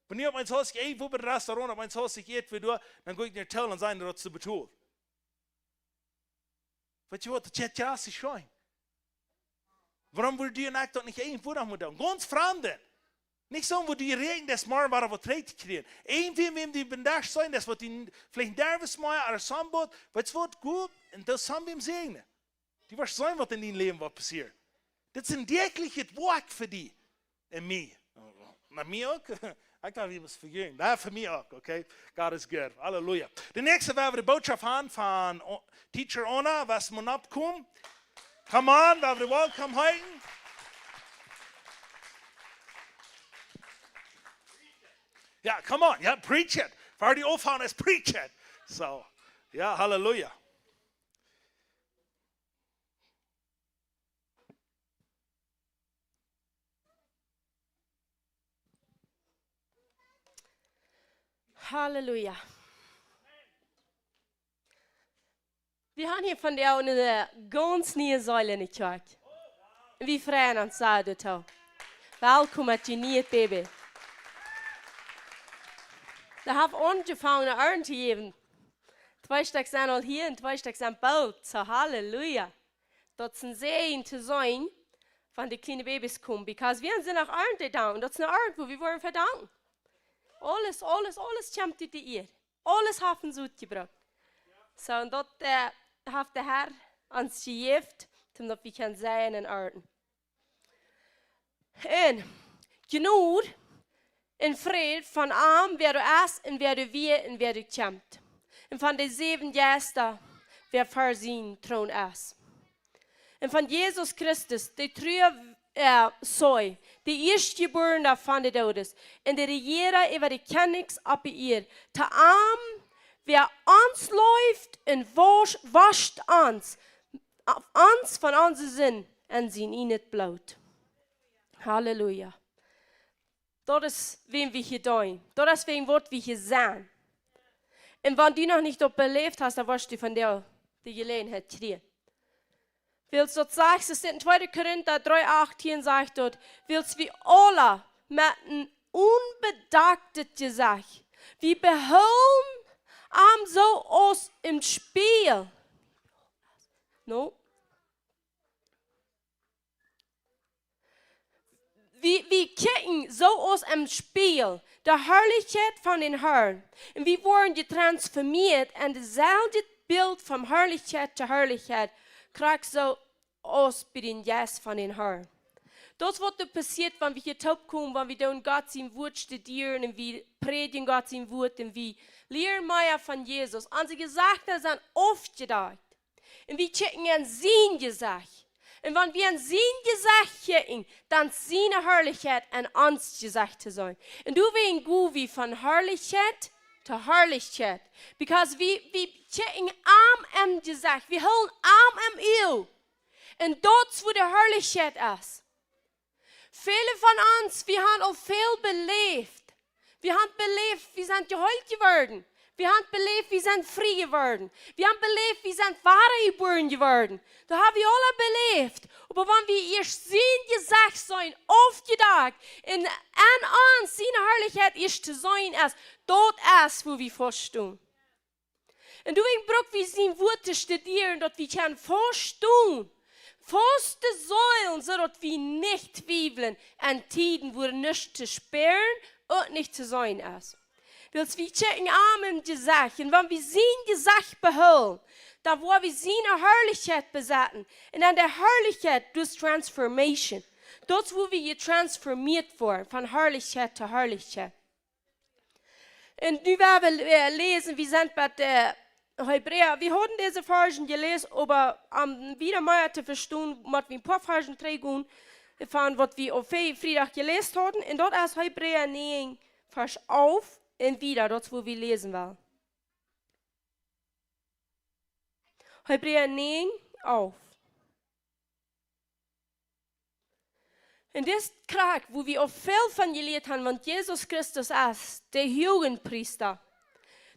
Oba nu opp eemol, soo aus ekj irjentwua bie een Restaurant, opp eemol, soo aus ekj irjentwua doa, dan go ekj no too un saj, daut see betolen. Weetst du waut, daut jeit krakjt soo scheen. Wuarom wudd du un ekj daut nich irjentwua noch mol doonen? Gaunz Framde. Nich soo, woo du räakjnen deist, morjen wada waut trigj to kjrieen. Irjentwäm, wäm du vondoag seenen deist, waut die veleicht een Derwis mea ooda somebody, weetst du waut, go un doa somebody säajnen. Du woascht seenen, waut en dien Läwen woat passieren. Dit es een däachlichet Woakj fa die. Un mie. Met mie uk? Ekj daut, wie waut fa junt. Jo, fa mie uk, okay? God is good. Halleluja. De näakjste, wie woaren de Bootschoft haben von O-, Teacher Ona, waut mott nopp komen. Come on, wie woaren welcome heeten. Jo, come on, jo, preach it. Woo dee aunfangen es preach it. So, jo, halleluja. Halleluja. Wie haben hia vondoag eene gaunz niee Seel enne Kjoakj. Wie freien ons sea doatoo. Welkom met jun nieen Baby. Dee haben aunjefongen Arnt to jäwen. Twee Stekj sent aul hia un twee Stekj sent boolt. So, halleluja. Daut es een Säajen to seenen, wan de kjliene Babys komen, because wie sent noch Arnt to danken. Daut es eene Arnt, woo wie woaren fa danken. Aules, aules, aules kjemt ut de Ieed. Aules haft een Sot jebrocht. So, un daut, äh, haft de Herr ons jejäft, soo daut wie kjennen seien un arnten. Un Jnod un Fräd von am, wäa doa es un wäa doa wia un wäa doa kjemt. Un von de säwen Jeista, wäa ver sienen Troon es. Un von Jesus Christus, de true, äh, Sän, de Ieeschtjebuarna von de Doodes, un de Rejieera äwa de Kjennichs oppe Ieed. To am Wäa ons leeft un wosch-, woscht ons, ons von onse Sind en sien ieejnet Bloot. Halleluja. Daut es, wäm wie hia deenen. Daut es, wäm waut wie hia sent. Un wan du noch nich daut beläft hast, dan woascht du vondoag de Jeläajenheit kjrieen. Wiels daut sajcht, es dit en tweede Korinta dree achtieen sajcht daut, wiels wie aula met een onbedaktet Jesecht, wie behoolen am soo aus em Spieejel. No? Wie, wie kjikjen soo aus em Spieejel de Harlichkjeit von dän Harn. Un wie woaren jetransformieet en daut selwje Bilt von Harlichkjeit to Harlichkjeit, krakjt soo aus bie dän Jeist von dän Harn. Daut es waut doa passieet, wan wie hia toopkomen, wan wie doonen Gott sien Wort studieren un wie prädjen Gott sien Wort un wie lieren mea von Jesus. Onse Jesechten sent aufjedakjt. Un wie kjikjen en sien Jesecht. Un wan wie en sien Jesecht kjikjen, dan siene Harlichkjeit en ons Jesecht to seenen. Un doawäajen go wie von Harlichkjeit to Harlichkjeit. Because wie, wie kjikjen am em Jesecht. Wie hoolen am em Uag. Un daut es wua de Harlichkjeit es. Väle von ons, wie haben aul väl beläft. Wie haben beläft, wie sent jeheelt jeworden. Wie haben beläft, wie sent frie jeworden. Wie haben beläft, wie sent wadajebuaren jeworden. Daut haben wie aula beläft. Oba wan wie ieescht sien Jesecht seenen, aufjedakjt, un en ons siene Harlichkjeit ieescht to seenen es, daut es wua wie faust stonen. Un doawäajen bruck wie sien Wort to studieren, daut wie kjennen faust stonen. Faust to sennen, soo daut wie nich twiewlen en Tieden, wua nuscht to spieren un nich to seenen es. Wiels wie kjikjen am em Jesecht. Un wan wie sien Jesecht behoolen, dan woa wie siene Harlichkjeit besetten. Un en de Harlichkjeit, daut es transformation. Daut es wua wie jetransformieet woaren, von Harlichkjeit to Harlichkjeit. Un nu woa wie, äh, läsen, wie sent bie, äh, Hebräa. Wie haben dise Varsch jeläst, oba om wieda mea to vestonen, mott wie een poa Varsch trigjgonen von waut wie opp Frie-, Friedach jeläst haben. Un daut es Hebräa näajen, Varsch alf un wieda, daut es wua wie läsen wellen. Hebräa näajen, alf. Un dit krakjt, wua wie aul väl von jelieet haben, wan Jesus Christus es de Huagepriesta.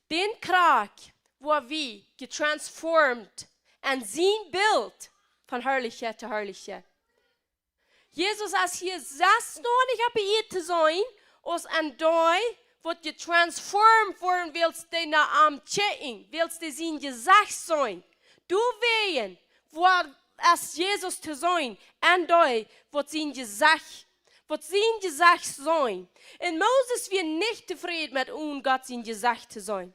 Dit krakjt, wua wie jetransformieet en sien Bilt von Harlichkjeit to Harlichkjeit. Jesus es hia sest noch nich opp de Ieed to sennen, aus een Dach woat jetransformieet woaren, wiels dee no am kjikjen, wiels dee sien Jesecht seenen. Doawäajen, wua es Jesus to seenen? Een Dach woat sien Jesecht, woat sien Jesecht seenen. Un Moses wia nich tofräd met, onen Gott sien Jesecht to seenen.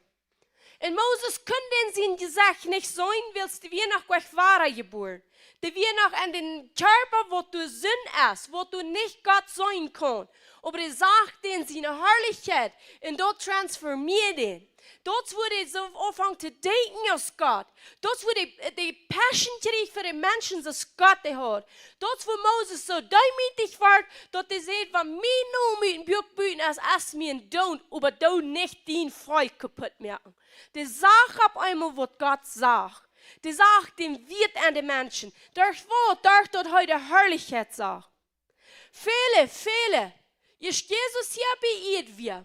Un Moses kunn dän sien Jesecht nich seenen, wiels dee wia noch nich wadajebuaren. Dee wia noch en dän Kjarpa, waut doa Sind es, waut doa nich Gott seenen kaun. Oba dee sach dän siene Harlichkjeit un daut transformieed dän. Daut es wua dee soo aunfunk to denkjen aus Gott. Daut es wua dee, dee Passion kjrieech fa de Menschen soo aus Gott dee haud. Daut es wua Moses soo deemootich wort, daut dee säd, wan mien Nomen ut een Buak buten es, es mie een Doot, oba doo nich dien Volkj kaputt moaken. Dee sach opp eemol waut Gott sach. Dee sach dän Wieet aun de Menschen. Derch waut? Derch daut hee de Harlichkjeit sach. Väle, väle, aus Jesus hia opp de Ieed wia,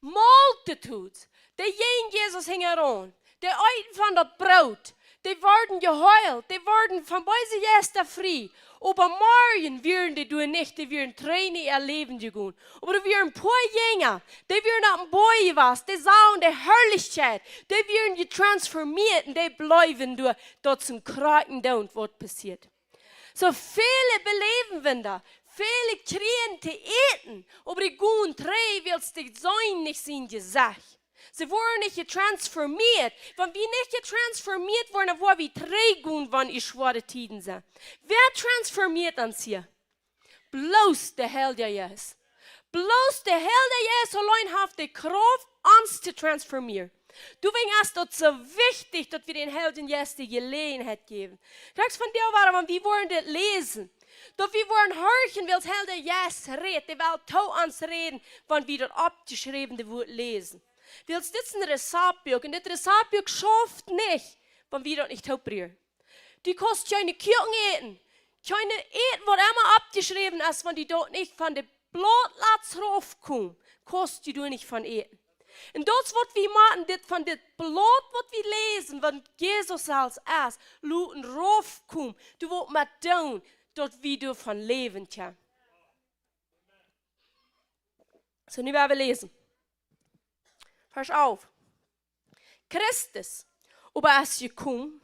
Multitudes, dee jinjen Jesus hinjaraun. Dee eeten von daut Broot. Dee worden jeheelt. Dee worden von beese Jeista frie. Oba morjen wieren dee doa nich, dee wieren trigj en äa Läwen jegonen. Oba doa wieren een poa Jinja, dee wieren opp een Boajch jewast, dee sagen de Harlichkjeit, dee wieren jetransformieet un dee bleewen doa, daut see krakjt doonen waut passieet. Soo väle beläwen Wunda, väle kjrieen to äten, oba dee gonen trigj, wiels dee seenen nich sien Jesecht. See woaren nich jetransformieet. Wan wie nich jetransformieet woaren, dan woa wie trigj gonen, wan doa schwoare Tieden sent. Wäa transformieet ons hia? Bloos de Heilja Jeist. Bloos de Heilja Jeist auleen haft de Krauft, ons to transformieren. Doawäajen es daut soo wichtich, daut wie dän Heiljen Jeist de Jeläajenheit jäwen. Krakjt vondoag, wan wie woaren dit läsen, daut wie woaren horchen, wiels de Heilja Jeist rät, dee well to ons räden, wan wie daut oppjeschräwne Wort läsen. Wiels dit es een Rezeptbuak un dit Rezeptbuak schauft nich, wan wie daut nich toop rieren. Du kaust kjeene Kuaken äten, kjeene äten, waut emma oppjeschräwen es, wan du daut nich von de Blaut latst raufkomen, kaust du doa nich von äten. Un daut es waut wie motten, dit von dit Blaut, waut wie läsen, waut Jesus selfst es, loten raufkomen, doa waut met doonen, daut wie doavon läwen kjennen. Soo, nu woa wie läsen. Varsch alf. Christus oba es jekomen,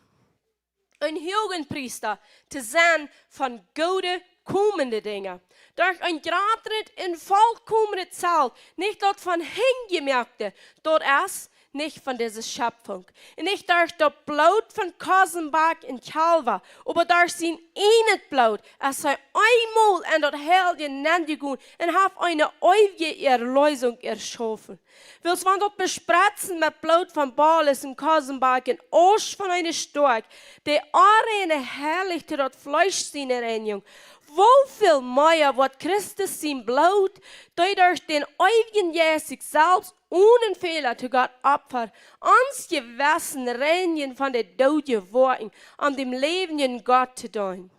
een Huagepriesta to sennen von goode komende Dinja, derch een jratret un volkomenet Zelt, nich daut von Henj jemoakte, daut es, nich von dise Schepfunk, un nich derch daut Bloot von Kosenboak un Kjalwa, oba derch sien ieejnet Bloot es hee eemol en daut Heilje nenjegonen un haft eene eewje Erleesunk erschaufen. Wiels wan daut Bespretzen met Bloot von Bols un Kosenboak un Ausch von eene Stoakj, dee onreine, heilicht daut Fleesch siene Reinjunk, woo väl mea woat Christus sien Bloot, dee derch dän eewjen Jeist sikj selfst onen Fäla to Gott opfad, ons Jewessen reinjen von de doodje Woakjen, om däm läwendjen Gott to deenen.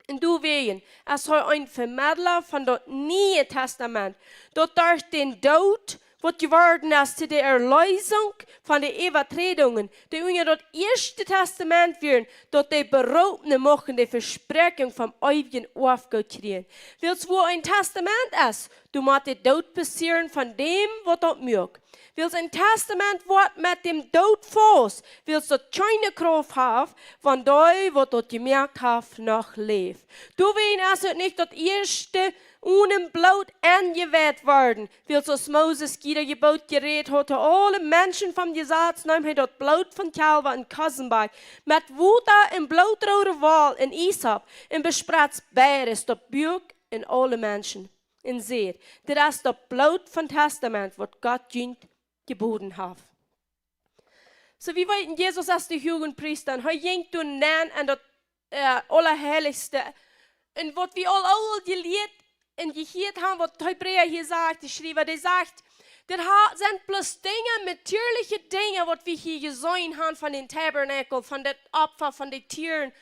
Un doawäajen es hee een Vemedla von daut Niee Tastament, daut derch dän Doot, waut jeworden es to de Erleesunk von de Äwaträdungen, dee unja daut ieeschte Tastament wieren, daut de Beroopne muchten de Vespräakjunk vom eewjen Oafgoot kjrieen. Wiels wua een Tastament es, doa mott de Doot passieren von däm, waut daut muak. Wiels een Tastament woat met däm Doot faust, wiels daut kjeene Krauft haft, wan dee, waut daut jemoakt haft, noch läft. Doawäajen es et nich daut ieeschte onen Bloot enjewieet worden, wiels aus Moses jieda Jeboot jerät haud to aule Menschen vom Jesaz, neem hee daut Bloot von Kjalwa un Kosenboak, met Wota un blootroode Woll un Isop, un bespretst beides daut Buak un aule Menschen. Un säd: Dit es daut Bloot von Tastament, waut Gott junt jeboden haft. Soo, wie weeten, Jesus es de Huagepriesta un hee jinkj doa nenn en daut, äh, Aulaheilichste. Un waut wie aul, aul jelieet un jehieet haben, waut Hebräa hia sajcht, de Schriewa, dee sajcht, dit ha-, sent bloos Dinja, natieelje Dinja, waut wie hia jeseenen haben von dän Tabernakel, von daut Opfa, von de Tieren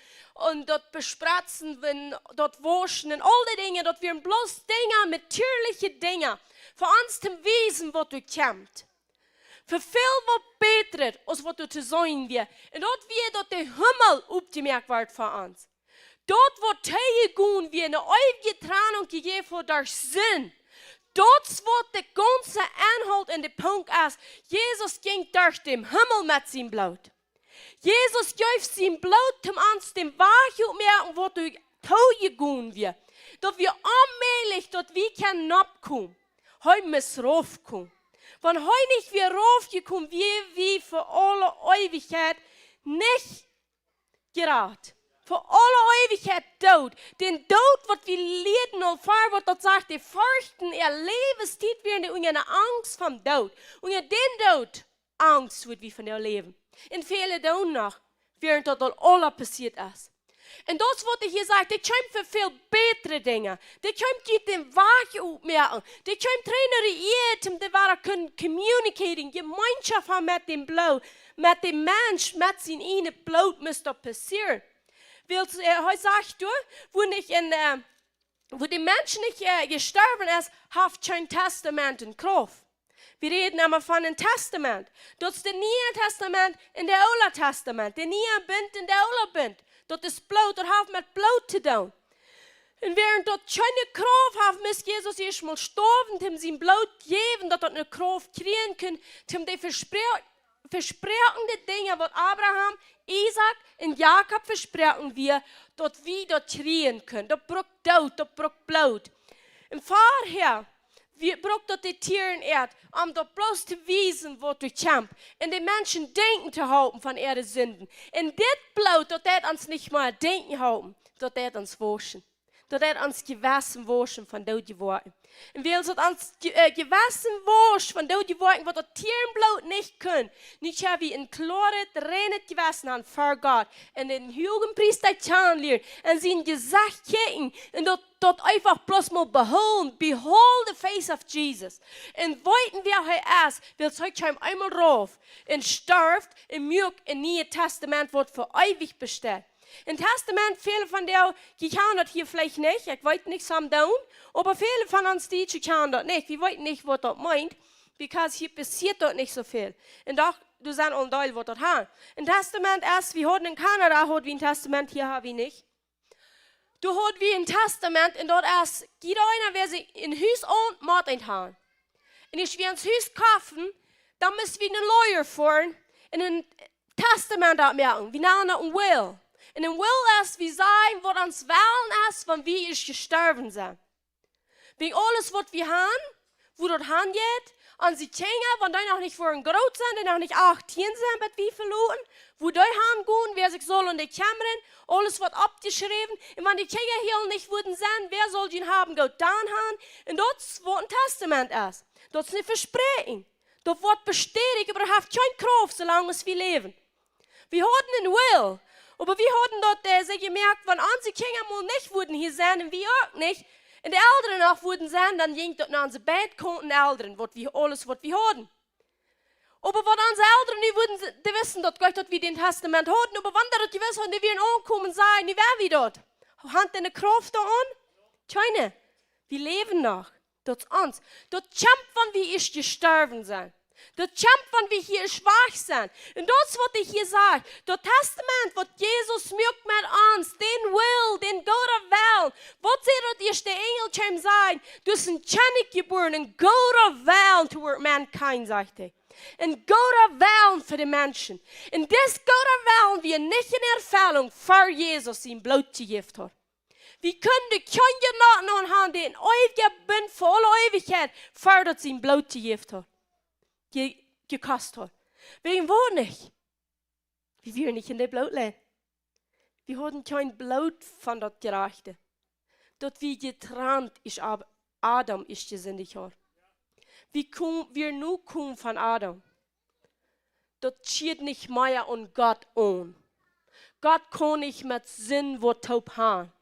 un daut Bespretzen, wan daut Wauschen un aul dee Dinja, daut wieren bloos Dinja, natieelje Dinja, fa ons to wiesen, waut doa kjemt. Fa väl waut bätret aus waut doa to seenen wia. Un daut wia, daut de Himmel opjemoakt wort fa ons. Daut waut hee jegonen wia, ne eewje Trennunk jejäft haud derch Sind. Daut es waut de gaunze Enhault un de Punkt es. Jesus jinkj derch dän Himmel met sien Bloot. Jesus jeef sien Bloot, om ons dän Wajch opmoaken, waut doa too jegonen wia. Daut wia onmäajlich, daut wie kunnen noppkomen. Hee must raufkomen. Wan hee nich wia raufjekomen, wia wie fa aule Eewichkjeit nich jerat. Fa aule Eewichkjeit doot. Dän Doot, waut wie lieeden aul ver, waut daut sajcht, dee ferchten äa Läwenstiet, wieren dee unja ne Angst vom Doot. Unja dän Doot Angst, waut wie von doa läwen. Un väle doonen noch, wäarent daut aul aula passieet es. Un daut es waut hee hia sajcht, dee kjemt fa väl bätre Dinja. Dee kjemt junt dän Wajch opmoaken. Dee kjemt trigj no de Ieed, om dee wada kunnen communicating, Jemeenschoft haben met däm Bloot, met däm Mensch, met sien ieejnet Bloot must daut passieren. Wiels, äh, hee sajcht doa, wua nich een, äh, wua de Mensch nich, äh, jestorwen es, haft kjeen Tastament ne Krauft. Wie räden emma von een Tastament. Daut es daut Niee Tastament un daut Oole Tastament. Daut Niee Bunt un daut Oole Bunt. Daut es Bloot, daut haft met Bloot to doonen. Un wäarent daut kjeene Krauft haft, must Jesus ieescht mol stoawen, om sien Bloot jäwen, daut daut ne Krauft kjrieen kunn, om dee vespro-, vesproakene Dinja, waut Abraham, Isaak un Jakob vesproaken wia, daut wie daut kjrieen kunnen. Daut brukt Doot, daut brukt Bloot. Un verhäa, wie brukt daut de Tieren äat, om daut bloos to wiesen, waut doa kjemt. Un de Menschen denkjen to hoolen von äare Sinden. Un dit Bloot, daut deit ons nich mea denkjen hoolen, daut deit ons wauschen. Daut deit ons Jewessen wauschen von doodje Woakjen. Un wiels daut ons Je-, äh, Jewessen wauscht von doodje Woakjen, waut daut Tierenbloot nich kunn, nu ha wie een kloaret, reinet Jewessen aun ver Gott. Un dän Huagepriesta kjanen lieren. Un sien Jesecht kjikjen. Un daut, daut eefach bloos mol behoolen. Behold the face of Jesus. Un weeten, wäa hee es, wiels hee kjeem eemol rauf un storf un muak een niet Tastament, waut fa eewich besteit. Een Tastament, väle von junt, jie kjanen daut hia veleicht nich, ekj weet nich, some don't, oba väle von ons Dietsche kjanen daut nich. Wie weeten nich, waut daut meent, because hia passieet daut nich soo väl. Un doch, doa sent aul een Deel, waut daut haben. Een Tastament es, wie hauden en Kanada, haud wie een Tastament, hia ha wie nich. Doa haud wie een Tastament un daut es, jieda eena, wäa sikj een Hus aunkjeept, mott eent haben. Un aus wie ons Hus koften, dan must wie no een Lawyer foaren un een Tastament oppmoaken. Wie nanen daut een Will. Un een Will es, wie sajen, waut ons Wellen es, wan wie ieescht jestorwen sent. Wäajen aules, waut wie haben, woo daut hanjeit, onse Kjinja, wan dee noch nich woaren groot sennen, dee noch nich achtieen sent, bat wie veloten, woo dee hangonen, wäa sikj saul om dee kjemren, aules woat oppjeschräwen. Un wan de Kjinja hia nich wudden sennen, wäa saul dee haben, goot dan haben? Un daut es, waut een Tastament es. Daut es een Vespräakjen. Daut woat bestädicht, oba daut haft kjeene Krauft, soo lang aus wie läwen. Wie hauden een Will. Oba wie hauden daut, äh, soo jemoakt, wan onse Kjinja mol nich wudden hia sennen un wie uk nich, un de Elren noch wudden sennen, dan jinkj daut no onse beid Kaunten Elren, waut wie, aules, waut wie hauden. Oba wan onse Elren nu wudden se-, dee wisten daut goot, daut wie dän Tastament hauden, oba wan dee daut jewist hauden, dee wieren aunjekomen, sajen, nu, wäa wia daut? Haft daut eene Krauft doaraun? Kjeene. Wie läwen noch. Daut es ons. Daut kjemt, wan wie ieescht jestorwen sent. Daut kjemt, wan wie hia schwak sent. Un daut es, waut hee hia sajcht. Daut Tastament, waut Jesus muak met ons, dän Will, dän gooden Wellen. Waut sajcht daut ieescht, de Enjel kjeem sajen? Doa es een Kjennich jebuaren, een gooden Wellen toward mankind, sajcht hee. Een gooden Wellen fa de Menschen. Un dis gooden Wellen wia nich en Erfellunk, ver Jesus sien Bloot jejäft haud. Wie kunnen kjeene Jenaunten aun haben, dee een eewja Bunt fa aule Eewichkjeit, ver daut sien Bloot jejäft haud. Je-, jekost haud. Wäajen waut nich? Wie wieren nich en de Blootlenj. Wie hauden kjeen Bloot von daut Jerajchte. Daut wia jetrant, aus Ab-, Adam ieescht jesindicht haud. Wie kom-, wie nu komen von Adam. Daut kjemt nich mea aun Gott aun. Gott kaun nich met Sind waut toop haben.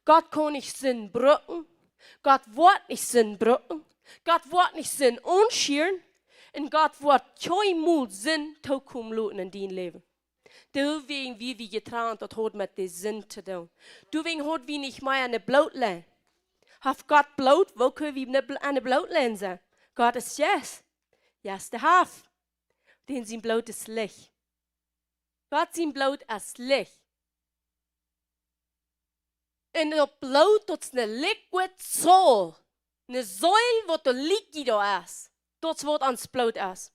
Gott kaun nich Sind brucken. Gott woat nich Sind brucken. Gott woat nich Sind aunschieren. Un Gott woat kjeenmol Sind tookomen loten en dien Läwen. Doawäajen wia wie jetrant, daut haud met de Sind to doonen. Doawäajen haud wie nich mea ne Blootlenj. Haft Gott Bloot, woo kjenn wie ne Bl-, ne Blootlenj sennen? Gott es Jeist. Jeist, dee haft. Dän sien Bloot es Licht. Gott sien Bloot es Licht. Un daut Bloot, daut es ne liquid soul. Ne Seel, waut doa liquid es. Daut es, waut ons Bloot es.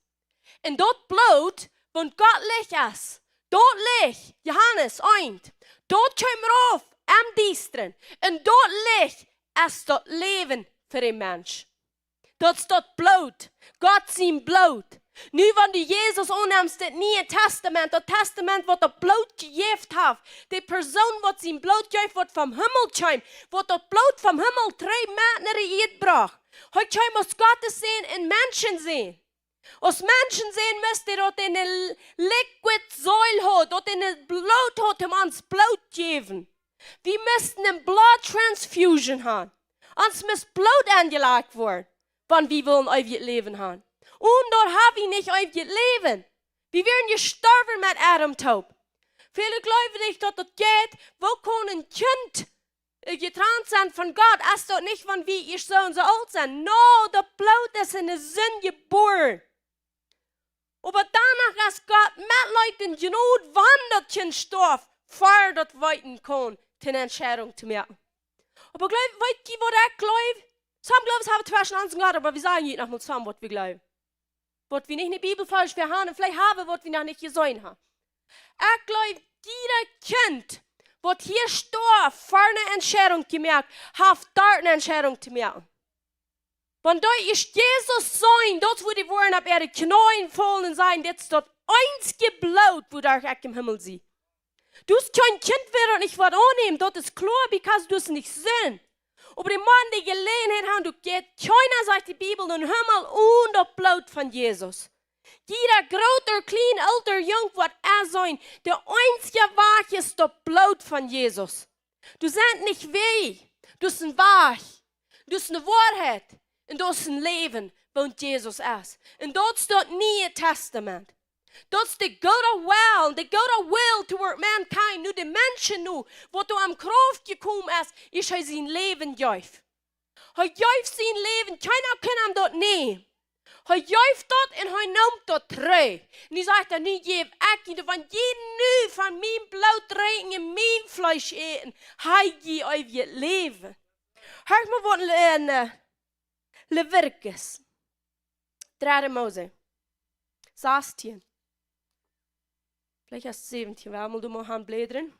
Un daut Bloot, wan Gott Licht es, daut Licht, Johanes eent, daut kjemt rauf em Diestren. Un daut Licht es daut Läwen fa dän Mensch. Daut es daut Bloot, Gott sien Bloot. Nu, wan du Jesus aunnemst, daut niee Tastament, daut Tastament, waut daut Bloot jejäft haft, de Persoon, waut sien Bloot jeef, waut vom Himmel kjeem, waut daut Bloot vom Himmel trigj met no de Ieed brocht. Hee kjeem aus Gott sien Sän un Menschensän. Aus Menschensän must hee daut en de l-, liquid soul haben, daut en de Bloot haben, om ons Bloot jäwen. Wie musten ne Blood Transfusion haben. Ons must Bloot aunjelajcht woaren, wan wie wellen eewjet Läwen haben. Onen daut ha wie nich eewjet Läwen. Wie wieren jestorwen met Adam toop. Väle jleewen nich, daut daut jeit, woo kaun een Kjint, äh, jetrant sennen von Gott, aus daut nich, wan wie ieescht soo un soo oolt sent. No, daut Bloot es en de Sind jebuaren. Oba doano es Gott met Leet un Jnod, wan daut Kjint storf, ver daut weeten kaun, de Entscheidunk to moaken. Oba jleew, weet jie, waut ekj jleew? Some jleewen, wie haben tweschen ons un Gott, oba wie sajen junt noch mol some, waut wie jleewen. Waut wie nich en de Bibel veleicht haben, un veleicht haben, waut wie noch nich jeseenen haben. Ekj jleew, jieda Kjint, waut hia storf, ver ne Entscheidunk to moaken, haft doa ne Entscheidunk to moaken. Wan dee ieescht Jesus seenen, daut wudd dee woaren opp äare Kjneeen faulen un sajen: "Dit es daut eensje Bloot, wuaderch ekj em Himmel sie." Du hast kjeen Kjint, wäa daut nich woat aunnämen, daut es kloa, because du hast nich Sind. Oba dee Maun, dee Jeläajenheit haben, doa jeit kjeena, sajcht de Bibel, em Himmel onen daut Bloot von Jesus. Jieda, groota, kjliena, oola, junga, waut emma sennen, de eensje Wajch es daut Bloot von Jesus. Du sajchst nich wee, du hast een Wajch, du hast eene Woarheit un du hast een Läwen, waut Jesus es. Un daut es daut Niee Tastament. Daut es de goode Well, de goode Well toward mankind, no de Menschen no, waut doa aum Krauft jekomen es, es hee sien Läwen jeef. Hee jeef sien Läwen, kjeena kaun am daut nämen. Hee jeef daut un hee neem daut trigj. Un hee sajcht dan: "Nu jäw ekj junt, wan jie nu von mien Bloot drinkjen un mien Fleesch äten, ha jie eewjet Läwen." Hia mau waut en, äh, Leviticus. Dredde Mose. Sastieen. Veleicht es säwentieen, well wie mol doa mol aun bläden.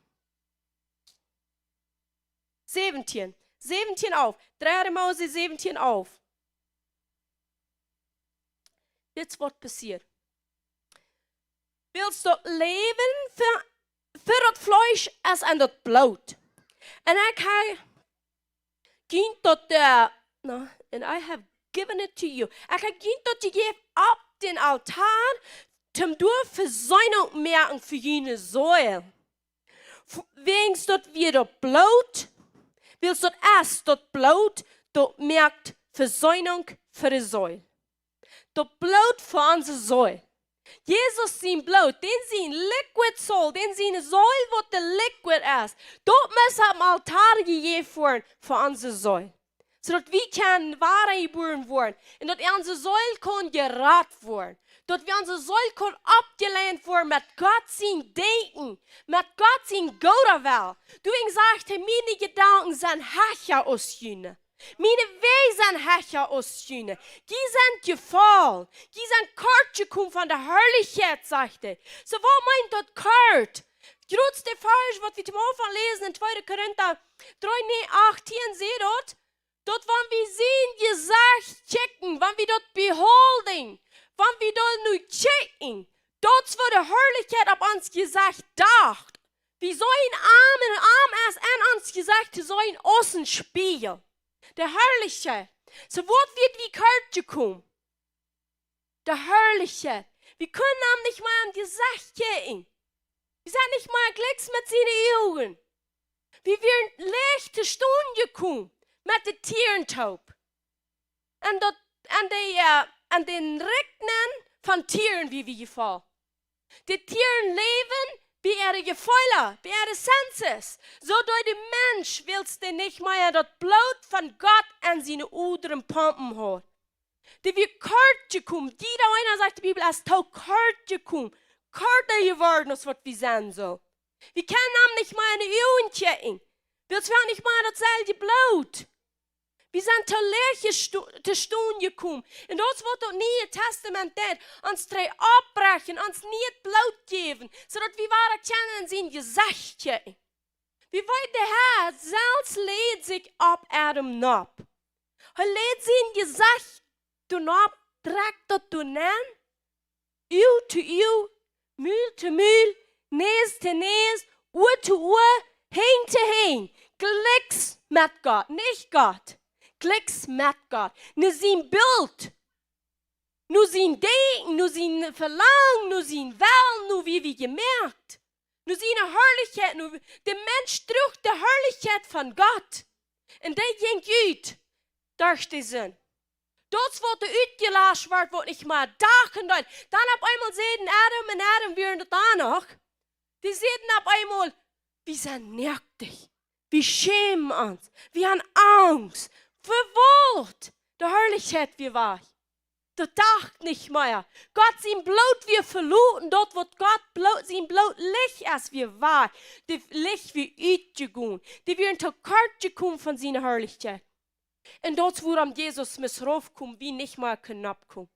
Säwentieen. Säwentieen alf. Dredde Mose säwentieen alf. Dit es waut passieet. Wiels daut Läwen fa, fa daut Fleesch es en daut Bloot. Un ekj hab junt daut, äh, no, and I have given it to you. Ekj hab junt daut jejäft opp dän Altoa, toom doa Vesöhnunk moaken fa june Seel. F-, wäajens daut wia daut Bloot, wiels daut es daut Bloot, daut moakt Vesöhnunk fa de Seel. Daut Bloot fa onse Seel. Jesus sien Bloot, dän sien liquid soul, dän siene Seel, waut de liquid es, daut must aum Altoa jejäft woaren fa onse Seel. Soo daut wie kjennen wada jebuaren woaren. Un daut onse Seel kaun jerat woaren. Daut wie onse Seel kaun oppjeleent woaren met Gott sien Denkjen, met Gott sien gooda Well. Doawäajen sajcht hee: "Miene Jedanken sent hecha aus june. Miene Wäaj sent hecha aus june. Jie sent jefollen. Jie sent kort jekomen von de Harlichkjeit", sajcht hee. Soo, waut meent daut kort? Jrods de Varsch, waut wie toom Aunfank läsen en tweede Korinta dree, nä, achtieen, sajcht daut, daut wan wie sien Jesecht kjikjen, wan wie daut beholden, wan wie doa nu kjikjen, daut es woo de Harlichkjeit opp ons Jesecht docht. Wie seenen am un am es en ons Jesecht to seenen aus een Spieejel. De Harlichkjeit. Soo, waut wia wie kort jekomen? De Harlichkjeit. Wie kunnen am nich mea aun daut Jesecht kjikjen. Wie sent nich mea jlikj met siene Uagen. Wie wieren leicht to stonen jekomen met de Tieren toop. Un daut, un de, äh, un dän Rikjdom von Tieren wia wie jefollen. De Tieren läwen bie äare Jefeelen, bie äare senses. Soo deed de Mensch, wiels dee nich mea daut Bloot von Gott en siene Odren pompen haud. Dee wia kort jekomen. Jieda eena, sajcht de Bibel, es too kort jekomen. Korta jeworden aus waut wie sennen sullen. Wie kjennen am nich mea en de Uagen kjikjen. Wiels wie haben nich mea daut selwje Bloot. Wie sent too leicht jesto-, to stonen jekomen. Un daut es waut daut Niee Tastament deit. Ons trigj oppbräakjen, ons nieet Bloot jäwen, soo daut wie wada kjennen en sien Jesecht kjikjen. Wie weeten, de Herr selfst läd sikj opp Adam nopp. Hee läd sien Jesecht doa nopp, trakjt daut doa nenn, Ua to Ua, Mul to Mul, Näs to Näs, Ua to Ua, Henj to Henj. Jlikj met Gott, nich Gott. Jlikj met Gott. No sien Bilt. No sien Denkjen, no sien Velangen, no sien Wellen, no woo hee wia jemoakt. No siene Harlichkjeit, no, de Mensch druach de Harlichkjeit von Gott. Un dee jinkj ut derch de Sind. Daut es waut doa utjelascht wort, waut nich mea docht un deed. Dan opp eemol säden Adam un Adam wieren daut dan noch. Dee säden opp eemol: "Wie sent noakt. Wie schämen ons. Wie haben Angst." Fa waut? De Harlichkjeit wia wajch. Daut docht nich mea. Gott sien Bloot wia veloten, daut waut Gott Bloot, sien Bloot Licht es, wia wajch. De Licht wia utjegonen. Dee wieren too kort jekomen von siene Harlichkjeit. Un daut es wuarom Jesus must raufkomen, wie nich mea kunnen nopp komen.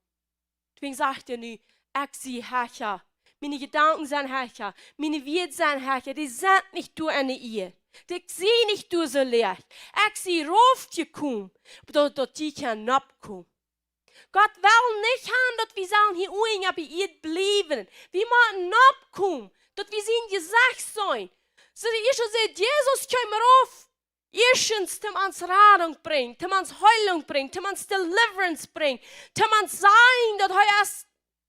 Doawäajen sajcht hee nu: "Ekj sie hecha. Miene Jedanken sent hecha. Miene Wieed sent hecha. Dee sent nich doa enne Ieed. Ekj sie nich doa soo leicht. Ekj sie raufjekomen, daut, daut jie kjennen nopp komen." Gott well nich haben, daut wie sellen hia unjen opp de Ieed bliewen. Wie motten nopp komen. daut wie sien Jesecht seenen. Soo, de Ieschta säd, Jesus kjeem rauf, ieeschtens, toom ons Radunk brinjen, toom ons Heilunk brinjen, toom ons deliverance brinjen, toom ons sajen, daut hee es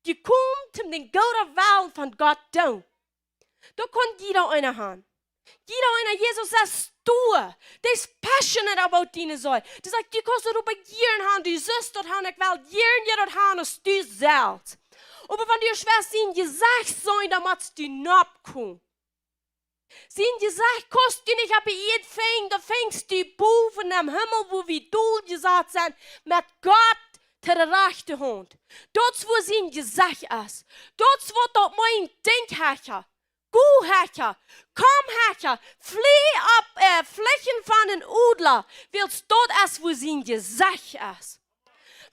jekomen, toom dän gooden Wellen von Gott doonen. Daut kunn jieda eena han. Jieda eena, Jesus es doa. Dee es passionate about diene Seel. Dee sajcht, du kaust daut opp jieren han, du sust daut han, ekj well jieren je daut han aus du selfst. Oba wan du schwoa sien Jesecht seenen, dan motst du nopp komen. Sien Jesecht kaust du nich opp de Ieed finjen, daut finjst du bowen em Himmel, wua wie dol jesat sent, met Gott to de rajchte Haunt. Daut es wua sien Jesecht es. Daut es waut daut meent, denkj hecha, go hecha, komm hecha, flie opp, äh, Flächen von een Odla, wiels daut es wua sien Jesecht es.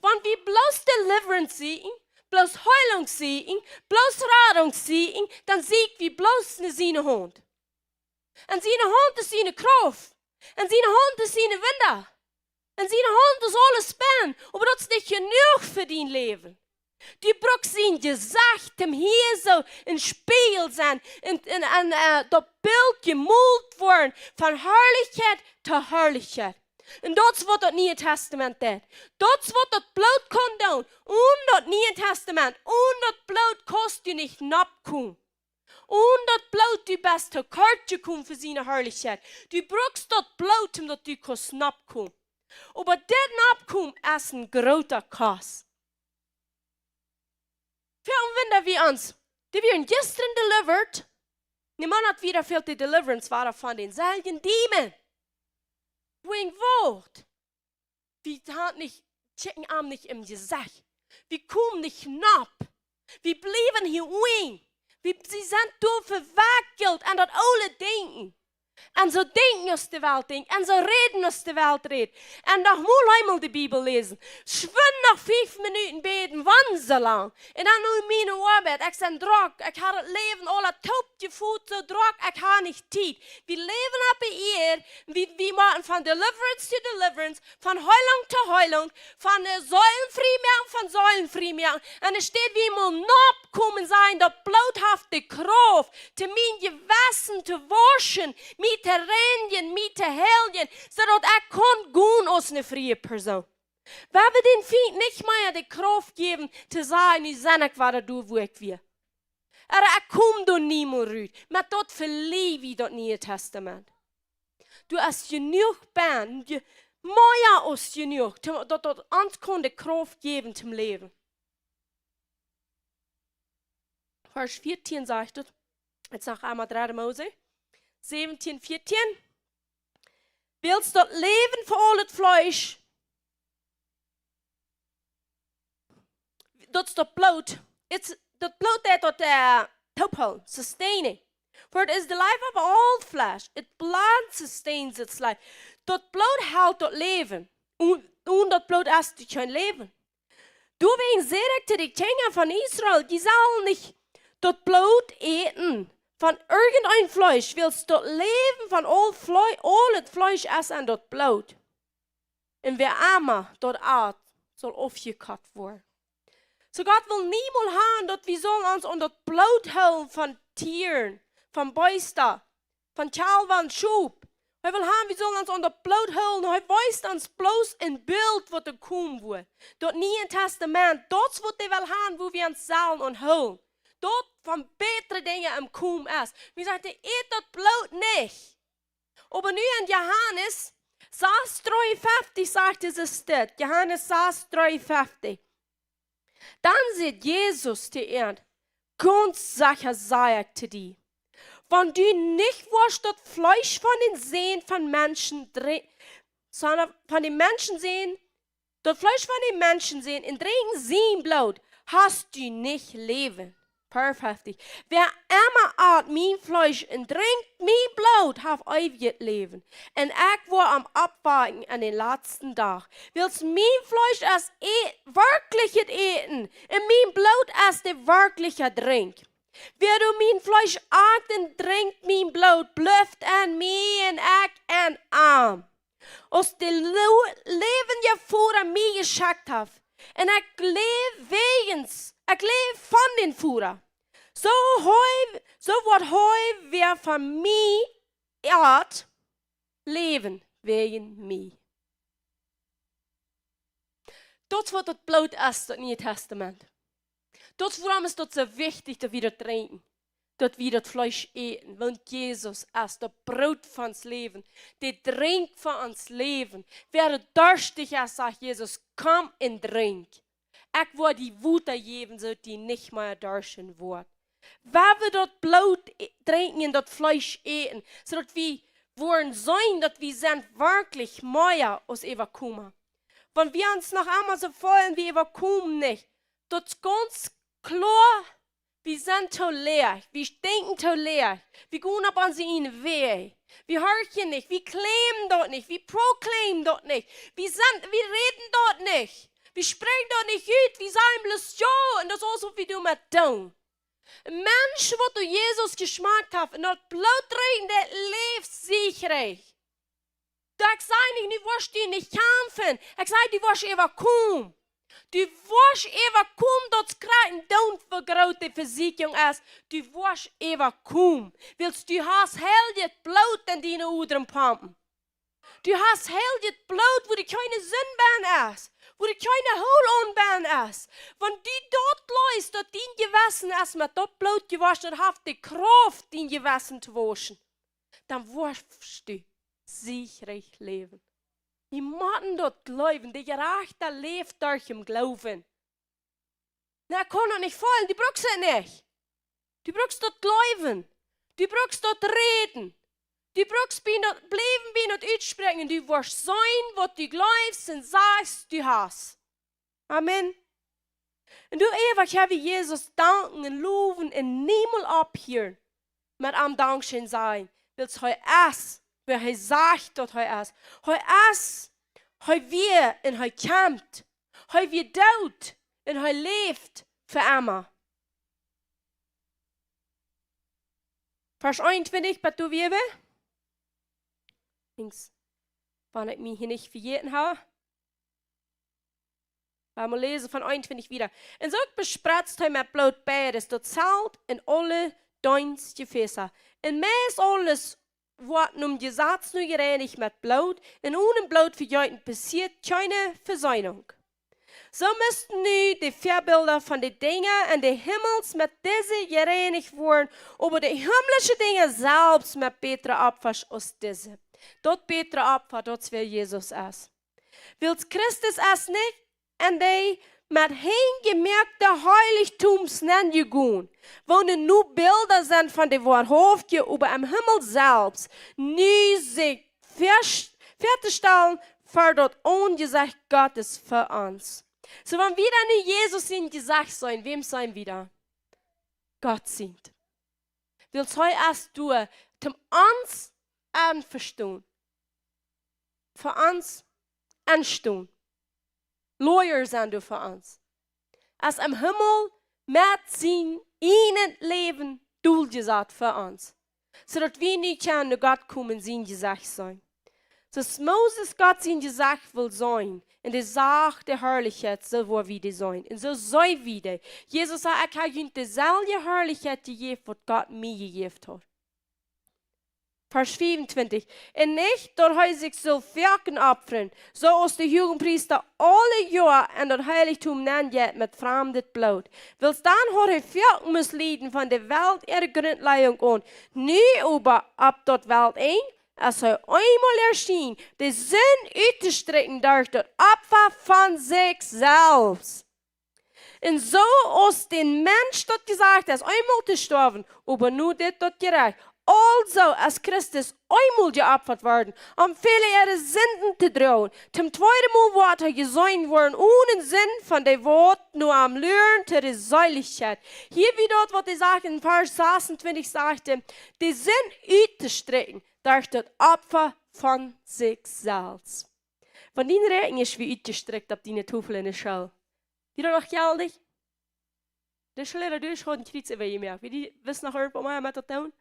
Wan wie bloos deliverance sieekjen, bloos Heilunk sieekjen, bloos Radunk sieekjen, dan sieekj wie bloos no siene Haunt. Un siene Haunt es siene Krauft. Un siene Haunt es siene Wunda. Un siene Haunt es aules bennen. Oba daut es nich jenuach fa dien Läwen. Du brukst sien Jesecht, toom hia soo een Spieejel sennen un, un, un, äh, daut Bilt jemolt woaren von Harlichkjeit to Harlichkjeit. Un daut es waut daut Niee Tastament deit. Daut es waut daut Bloot kaun doonen. Onen daut Niee Tastament, onen daut Bloot kaust du nich nopp komen. Onen daut Bloot, du best to kort jekomen fa siene Harlichkjeit. Du brukst daut Bloot, om daut du kaust nopp komen. Oba dit nopp komen es een groota Kost. Väl Wunda wie ons, dee wieren jistren delivered. Nich mea daut wie doa väl to deliverance wieren von dän selwjen Dämon. Wegen waut? Wie han nich, kjikjen am nich em Jesecht. Wie komen nich nopp. Wie bliewen hia unjen. Wie, see sent doa vewekjelt aun daut oole Denkjen. Un soo denkjen aus de Welt denkjt. Un soo räden aus de Welt rät. Un noch mol eemol de Bibel läsen. Schwind noch fief Minuten bäden, wan soo lang. Un dan nu miene Oabeit. Ekj sie drock. Ekj hab daut Läwen aul toop jefot, soo drock. Ekj hab nich Tiet. Wie läwen opp de Ieed. Wie, wie moaken von deliverance to deliverance. Von Heilunk to Heilunk, von, äh, Seelen frie moaken, von Seelen frie moaken. Un doa steit, wie motten nopp komen sennen, daut Bloot haft de Krauft, toom mien Jewessen to wauschen, mie to reinjen, mie to heiljen, soo daut ekj kaun gonen aus eene frie Persoon. Wie haben dän Fient nich mea de Krauft jejäft to sajen, nu sie ekj wada doa, wua ekj wia. Ooda ekj kom doa nich mea rut. Met daut veläw wie daut Niee Tastament. Doa es jenuach bennen, je-, mea aus jenuach, toom, daut, daut ons kaun de Krauft jäwen toom läwen. Varsch vieetieen sajcht et, ekj saj emol dredde Mose, säwentieen vieetieen. Wiels daut Läwen fa aul daut Fleesch, daut es daut Bloot. It's, daut Bloot deit daut, äh, toophoolen, sustaining. For it is the life of all flesh. It blood sustains its life. Daut Bloot helt daut Läwen. Un, un daut Bloot es kjeen Läwen. Doawäajen säd ekj to de Kjinja von Israel, jie sellen nich daut Bloot äten von irjent een Fleesch, wiels daut Läwen von aul Fle-, aul daut Fleesch es aun daut Bloot. Un wäa emma daut at, saul aufjekauft woaren. Soo Gott well niemols haben, daut wie sellen ons aun daut Bloot hoolen von Tieren, von Beesta, von Kjalwa, Schop. Hee well haben, wie sellen ons aun daut Bloot hoolen. Hee wiest ons bloos een Bilt, waut doa komen woat. Daut Niee Tastament, daut es waut hee well haben, wua wie ons sellen aun hoolen. Daut von bätre Dinja aum komen es. Wie sajcht, hee ät daut Bloot nich. Oba nu en Johanes sas dreeunfeftich sajcht et dit. Johanes sas dreeunfeftich. Dan säd Jesus to an: Gaunz secha saj ekj to die, wan du nich woascht daut Fleesch von dän Sän von Menschen drin-, sonda von dän Menschen sän, daut Fleesch von dän Menschen sän un drinkjen sien Bloot, hast du nich Läwen. Perfekt. Wäa emma at mien Fleesch un drinkjt mien Bloot, haft eewjet Läwen. Un ekj woa am oppwakjen aun dän latsten Dach. Wiels mien Fleesch es e-, werkjlichet Äten, un mien Bloot es de werkjliche Drinkj. Wäa doa mien Fleesch at un drinkjt mien Bloot, blift en mie un ekj en am. Aus de lo-, läwendje Voda mie jeschekjt haft. Un ekj läw wäajens, ekj läw von dän Voda. Soo hee, soo woat hee wäa von mie ät, läwen wäajen mie. Daut es waut daut Bloot es, daut Niee Tastament. Daut es wuarom es daut soo wichtich, daut wie daut drinkjen, daut wie daut Fleesch äten, wiels Jesus es daut Broot von daut Läwen, dee drinkjt von daut Läwen. Wäa darstich es, sajcht Jesus, komm un drink. Ekj woa die Wota jäwen, soo daut du nich mea darschten woascht. Wan wie daut Bloot ä-, drinkjen un daut Fleesch äten, soo daut wie woaren seenen, daut wie sent werkjlich mea aus Äwakoma. Wan wie ons noch emma soo feelen, wie äwakomen nich, daut es gaunz kloa, wie sent too leeg, wie stinkjen too leeg, wie gonen opp onse ieejne Wäaj, wie horchen nich, wie claimen daut nich, wie proclaimen daut nich, wie sent, wie räden daut nich, wie spräakjen daut nich ut, wie sajen bloos jo, un daut es aules waut wie doamet doonen. Een Mensch waut doa Jesus jeschmakt haft un daut Bloot drinkjt, dee läft siegreich. Daut ekj saj nich, nu woascht du nich kjamfen. Ekj saj, du woascht äwakomen. Du woascht äwakomen, daut es krakjt endoont woo groot de Vesieekjunk es. Du woascht äwakomen. Wiels du hast heiljet Bloot en diene Odren pompen. Du hast heiljet Bloot, wua doa kjeene Sind bennen es, wua doa kjeene Hool aun bennen es. Wan du daut jleefst, daut dien Jewessen es met daut Bloot jewoschen, daut haft de Krauft, dien Jewessen to woschen, dan woascht du siegreich läwen. Wie motten daut jleewen, de Jerajchta läft derch dän Gloowen. Na, ekj kaun daut nich feelen, du brukst et nich. Du brukst daut jleewen. Du brukst daut räden. Du brukst bie daut bliewen, bie daut utspräakjen. Du woascht seenen, waut du jleefst un sajchst, du hast. Amen. Un doa ewich woa wie Jesus danken un lowen un niemols opphieren met am Dankscheen sajen. Wiels hee es, wäa hee sajcht, daut hee es. Hee es, hee wia un hee kjemt. Hee wia doot un hee läft fa emma. Varsch eenuntwintich, bat doa wia wie. Links. Wan ekj mie hia nich vejäten hab. Wie motten läsen von eenuntwintich wieda. Un soo bespretst hee met Bloot beides, daut Zelt un aule Deenstjefäsa. Un meist aules woat nom Jesaz no jereinicht met Bloot, un onen Bloot vejeeten passieet kjeene Veseenunk. Soo musten nu de Väabilda von de Dinja en de Himmels met dise jereinicht woaren, oba de himmlische Dinja selfst met bätre Opfasch aus dise. Daut bätre Opfa, daut es wäa Jesus es. Wiels Christus es nich en de met Henj jemoakte Heilichtums nenjegonen, wua nu Bilda sent von de woarhauftje, oba em Himmel selfst, nu sikj väa-, väatostalen ver daut Aunjesecht Gottes fa ons. Soo, wan wie dan nu Jesus sien Jesecht seenen, wäms seenen wie dan? Gott sient. Wiels hee es doa, toom ons envestonen. Fa ons enstonen. Lawyer sennen doa fa ons. Es em Himmel met sien ieejnet Läwen doljesat fa ons. Soo daut wie nu kjennen no Gott komen, sien Jesecht seenen. Soo aus Moses Gott sien Jesecht wull seenen, un dee sach de Harlichkjeit, soo woa wie dee seenen. Un soo see wie dee. Jesus säd: "Ekj hab junt deeselwje Harlichkjeit jejäft, waut Gott mie jejäft haft." Varsch fiefuntwintich. "Un nich, daut hee sikj sull foaken opfren, soo aus de Huagepriesta aule Joa en daut Heilichtum nenjeit met framdet Bloot. Wiels dan haud hee foaken must lieden von de Welt äare Grundlajunk aun. Nu oba opp daut Weltenj es hee eemol erschienen, de Sind uttostrikjen derch daut Opfa von sikj selfst." Un soo aus dän Mensch daut jesajcht es, eemol to stoawen, oba nu dit daut Jerecht. Aulsoo es Christus eemol jeopfat worden, om väle äare Sinden to droagen. Toom tweeden Mol woat hee jeseenen woaren, onen Sind, von dee waut no am luren to de Seelichkjeit. Hia wada daut, waut hee sajcht en Varsch sasuntwintich, sajcht hee, de Sind uttostrikjen derch daut Opfa von sikj selfst. Wan dien Räakjen es wada utjestrikjt opp diene Tofel enne School, wia daut noch jeltich? De Schoollära, du hast een Kjriez äwa jemoakt. Wia dee, wist noch irjentwaut mea met daut doonen?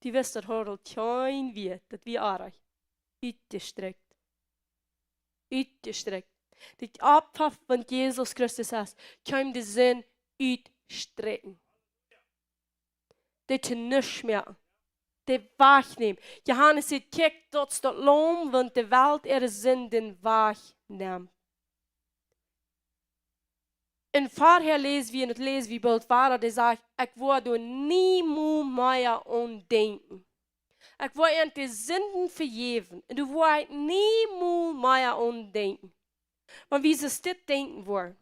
Dee wist, daut haud kjeen Wieet, daut wia oajch. Utjestrikjt. Utjestrikjt. Daut Opfa von Jesus Christus es, kjeem de Sind utstrikjen. Dee to nuscht moaken. Dee wajchnämen. Johanes sajcht: "Kjikjt, daut es daut Laum, waut de Welt äare Sinden wajchnemt." Un verhäa läs wie, un daut läs wie boolt wieda, dee sajcht: "Ekj woa doa niemols mea aun denkjen. Ekj woa an de Sinden vejäwen. Un doa woa ekj niemols mea aun denkjen." Wan wie soo dit denkjen woaren,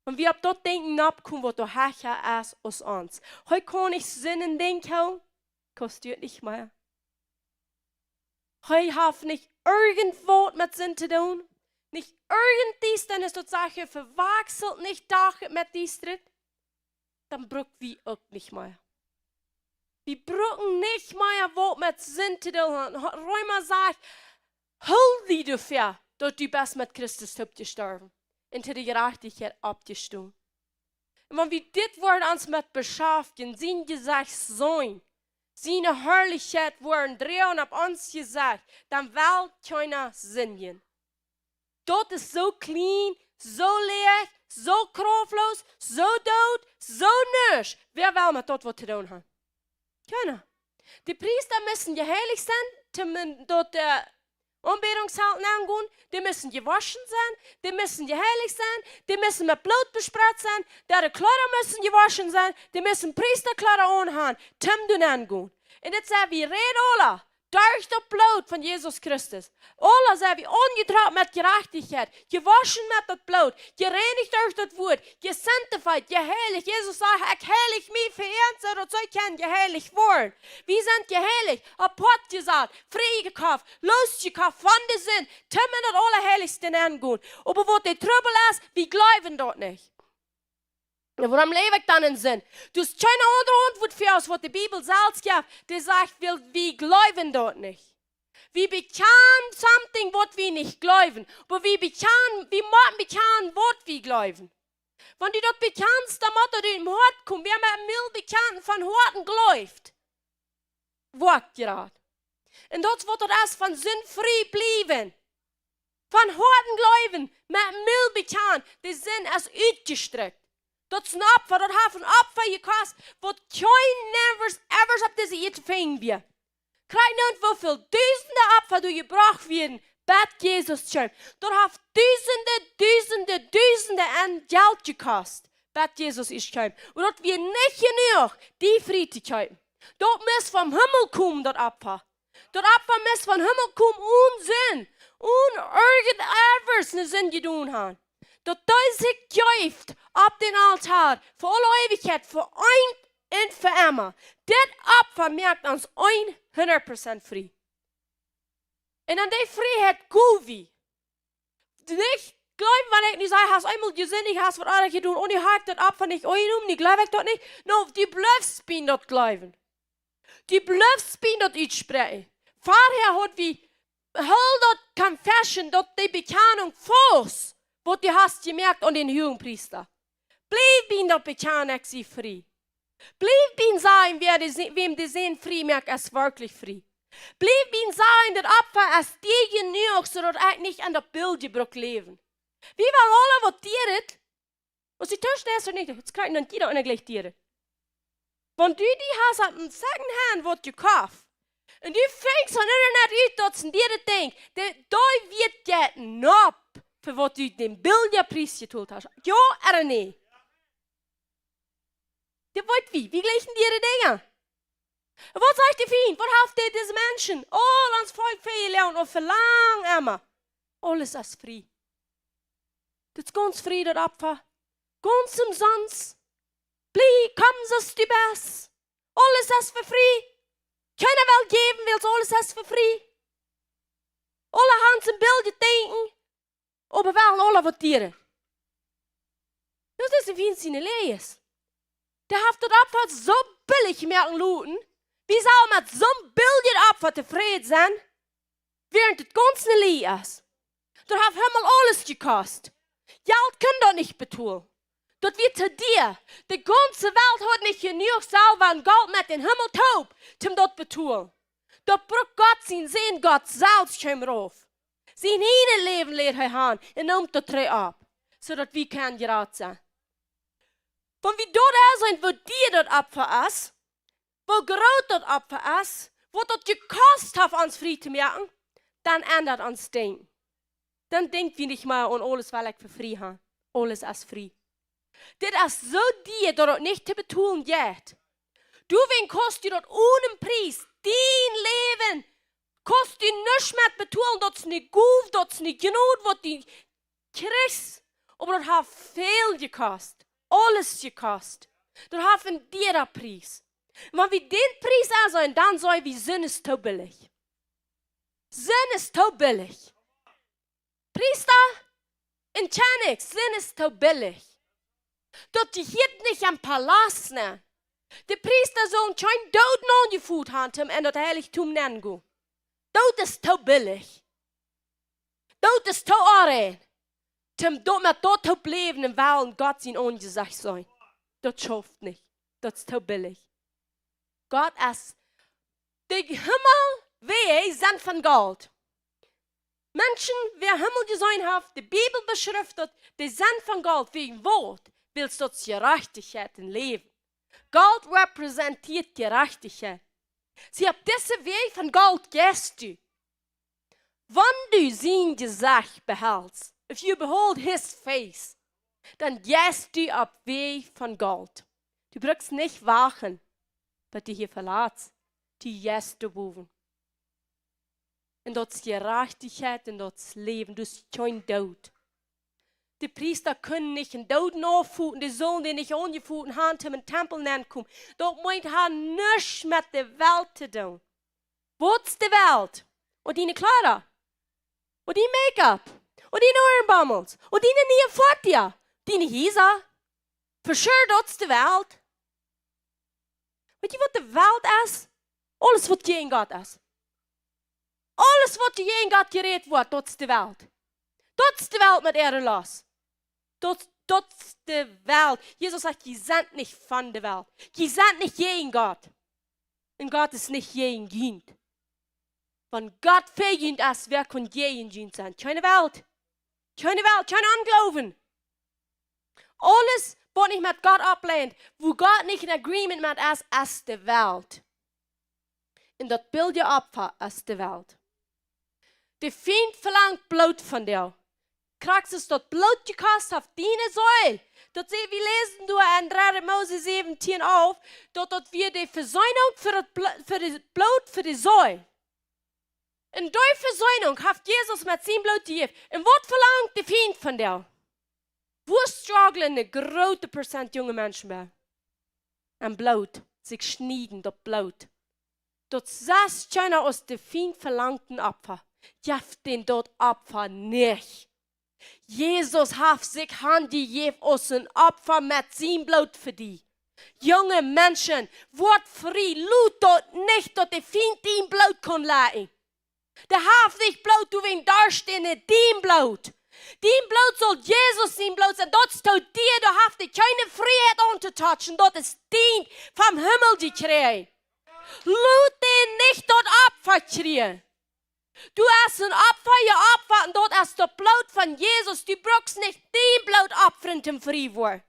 wan wie opp daut Denkjen nopp komen, waut doa hecha es aus ons. Hee kaun nich Sind em Denkj hoolen, kaust du nich mea. Hee haft nich irjent waut met Sind to doonen, nich irjent dies, dan es daut Sachen, vewakjselt nich Dach met dies dritt, dan bruck wie uk nich mea. Wie brucken nich mea waut met Sind to doonen haben. Reema sajcht: "Hool die doafäa, daut du best met Christus toop jestorwen un to de Jerajchtichkjeit oppjestonen." Un wan wie dit woaren ons met beschaftjen, sien Jesecht seenen, siene Harlichkjeit woaren droagen opp ons Jesecht, dan well kjeena sindjen. Daut es soo kjlien, soo leeg, soo kraftloos, soo doot, soo nuscht. Wäa well met daut waut to doonen haben? Kjeena. De Priesta musten jeheilicht sennen, toom daut, äh, Aunbädungszelt aungonen. Dee musten jewoschen sennen, dee musten jeheilicht sennen, dee musten met Bloot besprett sennen, äare Kjleeda musten jewoschen sennen, dee musten Priestakjleeda aunhaben, toom doa aungonen. Un dit sent wie reed aula derch daut Bloot von Jesus Christus. Aula sent wie aunjetrocken met Jerajchtichkjeit, jewoschen met daut Bloot, jereinicht derch daut Wuat, jesanctified, jeheilicht. Jesus sajcht: "Ekj heilich mie fa junt, soo daut jie kjennen jeheilicht woaren." Wie sent jeheilicht, apoat jesat, frie jekoft, loosjekoft von de Sind, toom en daut Aulaheilichste aungonen. Oba waut de Trubbel es, wie jleewen daut nich. Un wuarom läw ekj dan en Sind? Du hast kjeene aundre Auntwuat fa aus waut de Bibel selfst jeft. Dee sajcht: "Wiels wie jleewen daut nich." Wie bekjanen something waut wie nich jleewen. Oba wie bekjanen, wie motten bekjanen waut wie jleewen. Wan du daut bekjanst, dan mott daut ut däm Hoat komen. Wäa met däm Mul bekjant un von Hoaten jleeft, woat jerat. Un daut es waut daut es, von Sind frie bliewen. Von Hoaten jleewen, met däm Mul bekjanen, de Sind es utjestrekjt. Daut es een Opfa, daut haft een Opfa jekost, waut kjeen nevers, evers opp dise Ieed to finjen wia. Krakjt nu, woo väl dusende Opfa doa jebrocht wieren, bat Jesus kjeem. Daut haft dusende, dusende, dusende aun Jelt jekost, bat Jesus ieescht kjeem. Un daut wia nich jenuach, die frie to kjeepen. Daut must vom Himmel komen, daut Opfa. Daut Opfa must vom Himmel komen, one Sind, one irjent evers ne Sind jedonen haben. Daut dee sikj jeeft opp dän Aultoa, fa aule Eewichkjeit, fa eent un fa emma. Dit Opfa moakt ons hundat Prozent frie. Un aun dee Frieheit jleew wie. Nich jleewen, wan ekj nu saj: "Hast eemol jesindicht, hast waut oajet jedonen, un nu hab ekj daut Opfa nich aunjenomen, nu jleew ekj daut nich." No, du blifst bie daut jleewen. Du blifst bie daut utspräakjen. Verhäa haud wie aul daut Confession, daut de Bekjanunk faust, waut du hast jemoakt aun dän Huagenpriesta. Bliew bie daut Bekjanen, ekj sie frie. Bliew bie sajen, wäa de Se-, wäm de Sän frie moakt, es werkjlich frie. Bliew bie sajen, daut Opfa es diet jenuach, soo daut ekj nich aun daut Bilt bruck läwen. Wie wellen aula waut dieren. Aus du tosch deist, nich, daut kjricht dan jieda eena jlikj dieren. Wan du die hast opp een Second Hand waut jekoft, un du finjst opp Internet ut, daut es een dieret Dinkj, de, dee woat je nopp fa waut du dän billjen Pries jetolt hast. Jo, ooda nä? Dee woat wie, wie jlikjen diere Dinja. Un waut sajcht de Fient? Waut haft dee, dise Menschen? Aul ons Volkj väajeloagen un velangen emma. Aules es frie. Daut es gaunz frie, daut Opfa. Gaunz omsonst. Bliew, komm soo aus du best. Aules es fa frie. Kjeena well jäwen, wiels aules es fa frie. Aule haben een billjet Dinkj, oba wellen aula waut dieren. Daut es de Fient siene Läajes. Dee haft daut Opfa soo billich moaken loten. Wie sellen met soon billjet Opfa tofräd sennen, wäarent daut gaunz leew es? Daut haft am aul aules jekost. Jelt kaun daut nich betolen. Daut wia too dia. De gaunze Welt haud nich jenuach Selwa un Golt met dän Himmel toop, om daut betolen. Daut brukt Gott sien Sän, Gott selfst kjeem rauf. Sien ieejnet Läwen leet hee han un neem daut trigj opp, soo daut wie kjennen jerat sennen. Wan wie doa sent, woo dia daut Opfa es, woo groot daut Opfa es, waut daut jekost haft, ons frie to moaken, dan endat ons Denkjen. Dan denkj wie nich mea aun aules, well ekj fa frie han. Aules es frie. Dit es soo dia, daut daut nich to betolen jeit. Du, wan kaust du daut onen Pries, dien Läwen, kaust du nuscht met betolen, daut es ne Gow, daut es ne Jnod, waut du kjrichst, oba daut haft väl jekost. Aules jekost. Daut haft een diera Pries. Wan wie dän Pries aunseenen, dan saj wie, Sind es too billich. Sind es too billich. Priesta un Kjennichs, Sind es too billich. Daut jehieet nich aum Palast nenn. De Priesta sullen kjeen Dooden aunjefot han, toom en daut Heilichtum nenn gonen. Doot es too billich. Doot es too onrein. Toom doa met daut toop läwen un wellen Gott sien Aunjesecht seenen. Daut schauft nich. Daut es too billich. Gott es, de Himmel, Wäaj sent von Golt. Menschen, wäa Himmel jeseenen haft, de Bibel beschrift daut, dee sent von Golt, wäajen waut? Wiels daut es Jerajchtichkjeit un Läwen. Golt repräsentieet Jerajchtichkjeit. See, opp dise Wäaj von Golt jeist du. Wan du sien Jesecht behelst, if you behold his face, dan jeist du opp Wäaj von Golt. Du brukst nich wachten, bat du hia velatst. Du jeist doa bowen. Un daut es Jerajchtichkjeit un daut es Läwen, daut es kjeen Doot. De Priesta kunnen nich een Dooden auffoten, dee sullen dän nich aunjefoten han, toom en Tempel nenn komen. Daut meent, haft nuscht met de Welt to doonen. Waut es de Welt? Aul diene Kjleeda. Aul dien Make-up. Aul diene Oarenbommels. Aul diene niee Foatieja. Diene Hiesa. For sure, daut es de Welt. Weetst du, waut de Welt es? Aules, waut jäajen Gott es. Aules, waut jäajen Gott jerät woat, daut es de Welt. Daut es de Welt met äare Lost. Daut, daut es de Welt. Jesus sajcht, jie sent nich von de Welt. Jie sent nich jäajen Gott. Un Gott es nich jäajen junt. Wan Gott fa junt es, wäa kaun jäajen junt sennen? Kjeene Welt. Kjeene Welt, kjeen Ongloowen. Aules, waut nich met Gott opplient, wua Gott nich en agreement met es, es de Welt. Un daut billje Opfa es de Welt. De Fient velangt Bloot von die. Krakjt soo aus daut Bloot jekost haft diene Seel. Daut see, wie läsen doa en dree Mose säwentieen alf, daut, daut wia de Vesöhnunk fa daut Bl-, fa daut Bloot fa de Seel. Un dee Vesöhnunk haft Jesus met sien Bloot jejäft. Un waut velangt de Fient von die? Wua strugglen ne groote Prozent junge Menschen bie? Aun Bloot, sikj schnieden, daut Bloot. Daut es kjeena aus de Fient velangt een Opfa. Jeff dän daut Opfa nich. Jesus haft sikj hanjejäft aus een Opfa met sien Bloot fa die. Junge Menschen, woat frie, lot daut nich, daut de Fient dien Bloot kaun leiden. Dee haft nich Bloot, du, wan doa steit, dien Bloot. Dien Bloot saul Jesus sien Bloot sennen. Daut es to die, doa haft dee kjeene Frieheit auntotouchen. Daut es dien, vom Himmel jekjräajen. Lot dän nich daut Opfa kjrieen. Du hast een Opfa jeopfat un daut es daut Bloot von Jesus. Du brukst nich dien Bloot opfren toom frie woaren.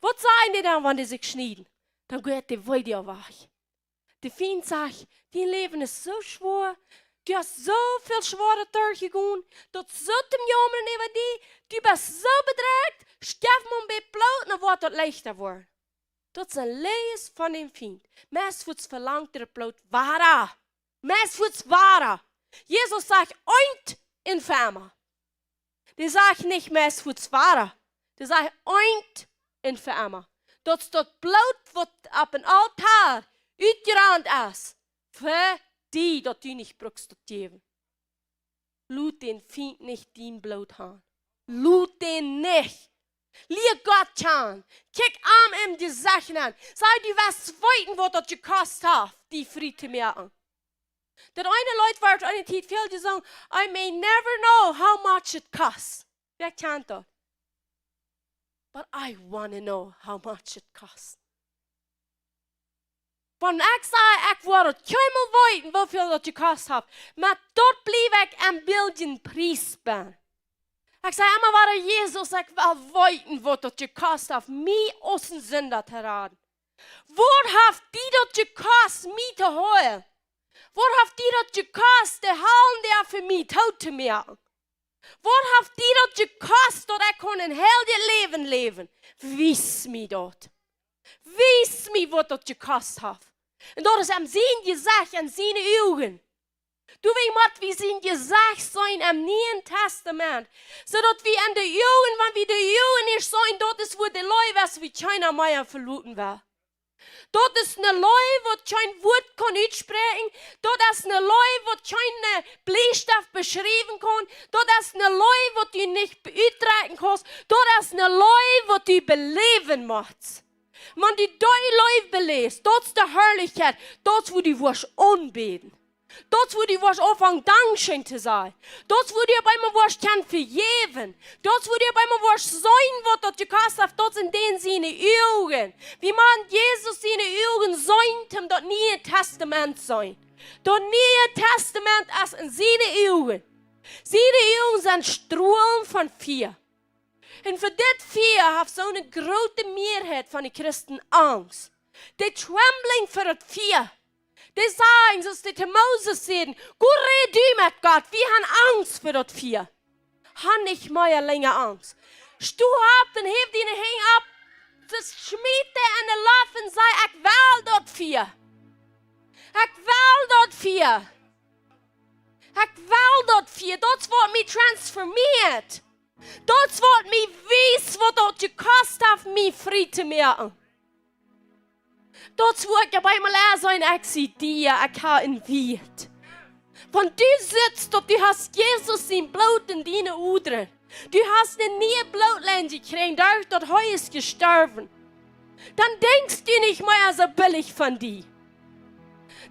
Waut sajen dee dan, wan dee sikj schnieden? Dan jeit de Wee wajch. De Fient sajcht, dien Läwen es soo schwoa, du hast soo väl Schwoaret derchjegonen, daut es soo toom jaumren äwa die, du best soo bedrekjt, jeff mau een bät Bloot, dan woat daut leichta woaren. Daut es een Läajen von dän Fient. Meist fuaz velangt hee daut Bloot wada. Meist fuaz wada. Jesus sajcht, eent un fa emma. Dee sajcht nich meist fuaz wada. Dee sajcht eent un fa emma. Daut es daut Bloot, waut opp een Altoa utjerant es. Fa die, daut du nich brukst daut jäwen. Lot dän Fient nich dien Bloot han. Lot dän nich. Lia Gott kjanen. Kjikj am em Jesecht aun. Saj, du west weeten, waut daut jekost haft, die frie to moaken. Daut eene Leet woat eene Tiet väl jesungen, I may never know how much it costs. Wäa kjant daut? But I wanna know how much it costs. Wan ekj saj, ekj woa daut kjeenmol weeten, woo väl daut jekost haft, oba daut bliew ekj een bät een Priest sennen. Ekj saj emma wada, Jesus, ekj well weeten, waut daut jekost haft, mie aus een Sinda to raden. Waut haft die daut jekost, mie to heelen? Waut haft die daut jekost, de Hal, dee fa mie toot to moaken? Waut haft die daut jekost, daut ekj kunn een heiljet Läwen läwen? Wies mie daut. Wies mie, waut daut jekost haft. Un daut es aun sien Jesecht, aun siene Uagen. Du, wie motten sien Jesecht seenen em Nieen Tastament, soo daut wie aun de Uagen, wan wie de Uagen ieescht seenen, daut es wua de Leew es, wua kjeena mea veloten well. Daut es ne Leew, waut kjeen Wuat kaun utspräakjen. Daut es ne Leew, waut kjeen, äh, Bliestaft beschriewen kaun. Daut es ne Leew, waut du nich be-, utdrekjen kaust. Daut es ne Leew, waut du beläwen motst. Wan du dee Leew beläfst, daut es de Harlichkjeit, daut es wua du woascht aunbäden. Daut es wua du woascht aunfangen Dankscheen to sajen. Daut es wua du opp eemol woascht kjennen vejäwen. Daut es wua du opp eemol woascht seenen, waut daut jekost haft, daut es en dän siene Uagen. Wie motten Jesus siene Uagen seenen, om daut Niee Tastament seenen. Daut Niee Tastament es en siene Uagen. Siene Uagen sent Strolen von Fia. Un fa dit Fia haft soone groote Mearheit von de Christen Angst. Dee tremblen fa daut Fia. Dee sajen, soo aus dee to Moses säden: "Go räd du met Gott, wie haben Angst fa daut Fia." Ha nich mea lenja Angst. Sto opp un häw diene Henj opp. Schmiet dee enne Loft un saj: "Ekj well daut Fia. Ekj well daut Fia. Ekj well daut Fia." Daut es waut mie transformiert. Daut es waut mie wiest, waut daut jekost haft, mie frie to moaken. Daut es wua ekj opp eemol saj: "Ekj sie Dia, ekj ha een Wieet." Wan du sitst, daut du hast Jesus sien Bloot en diene Odren, du hast ne niee Blootlien jekjräajen, derch daut hee es jestorwen, dan denkjst du nich mea soo billich von die.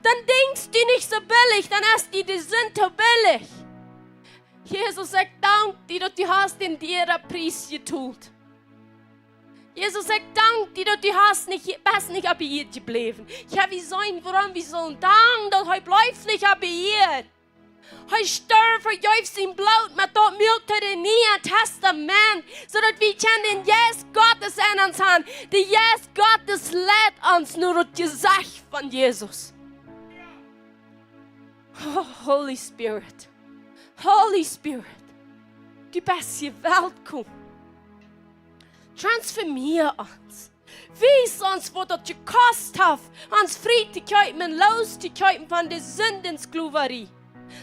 Dan denkjst du nich soo billich, dan es die de Sind too billich. Jesus, ekj dank die, daut du hast dän dieren Pries jetolt. Jesus, ekj dank die, daut du hast nich, best nich oppe Ieed jebläwen. Ekj hab jeseenen, wuarom wie sellen danken, daut hee blift nich oppe Ieed. Hee storf, hee jeef sien Bloot, oba daut muak hee daut Niee Tastament, soo daut wie kjennen dän Jeist Gottes en ons haben. De Jeist Gottes leit ons no daut Jesecht von Jesus. Oh, Holy Spirit. Holy Spirit. Du best hia welkom. Transformier ons. Wies ons, waut daut jekost haft, ons frie to kjeepen un loos to kjeepen von de Sindensklaverie.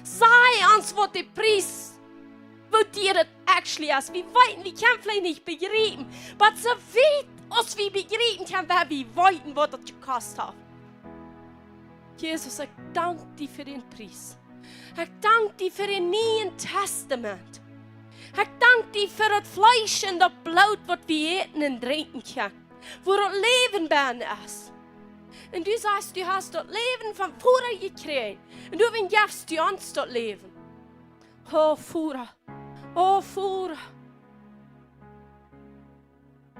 Saj ons, waut de Pries, waut dieren actually es. Wie weeten, wie kjennen veleicht nich bejriepen, oba soo wiet aus wie bejriepen kjennen, woa wie weeten, waut daut jekost haft. Jesus, ekj dank die fa dän Pries. Ekj dank die fa dän Nieen Tastament. Ekj dank die fa daut Fleesch un daut Bloot, waut wie äten un drinkjen kjennen, wua daut Läwen bennen es. Un du sajchst, du hast daut Läwen von Voda jekjräajen. Un doawäajen jefst du ons daut Läwen. O Voda, o Voda.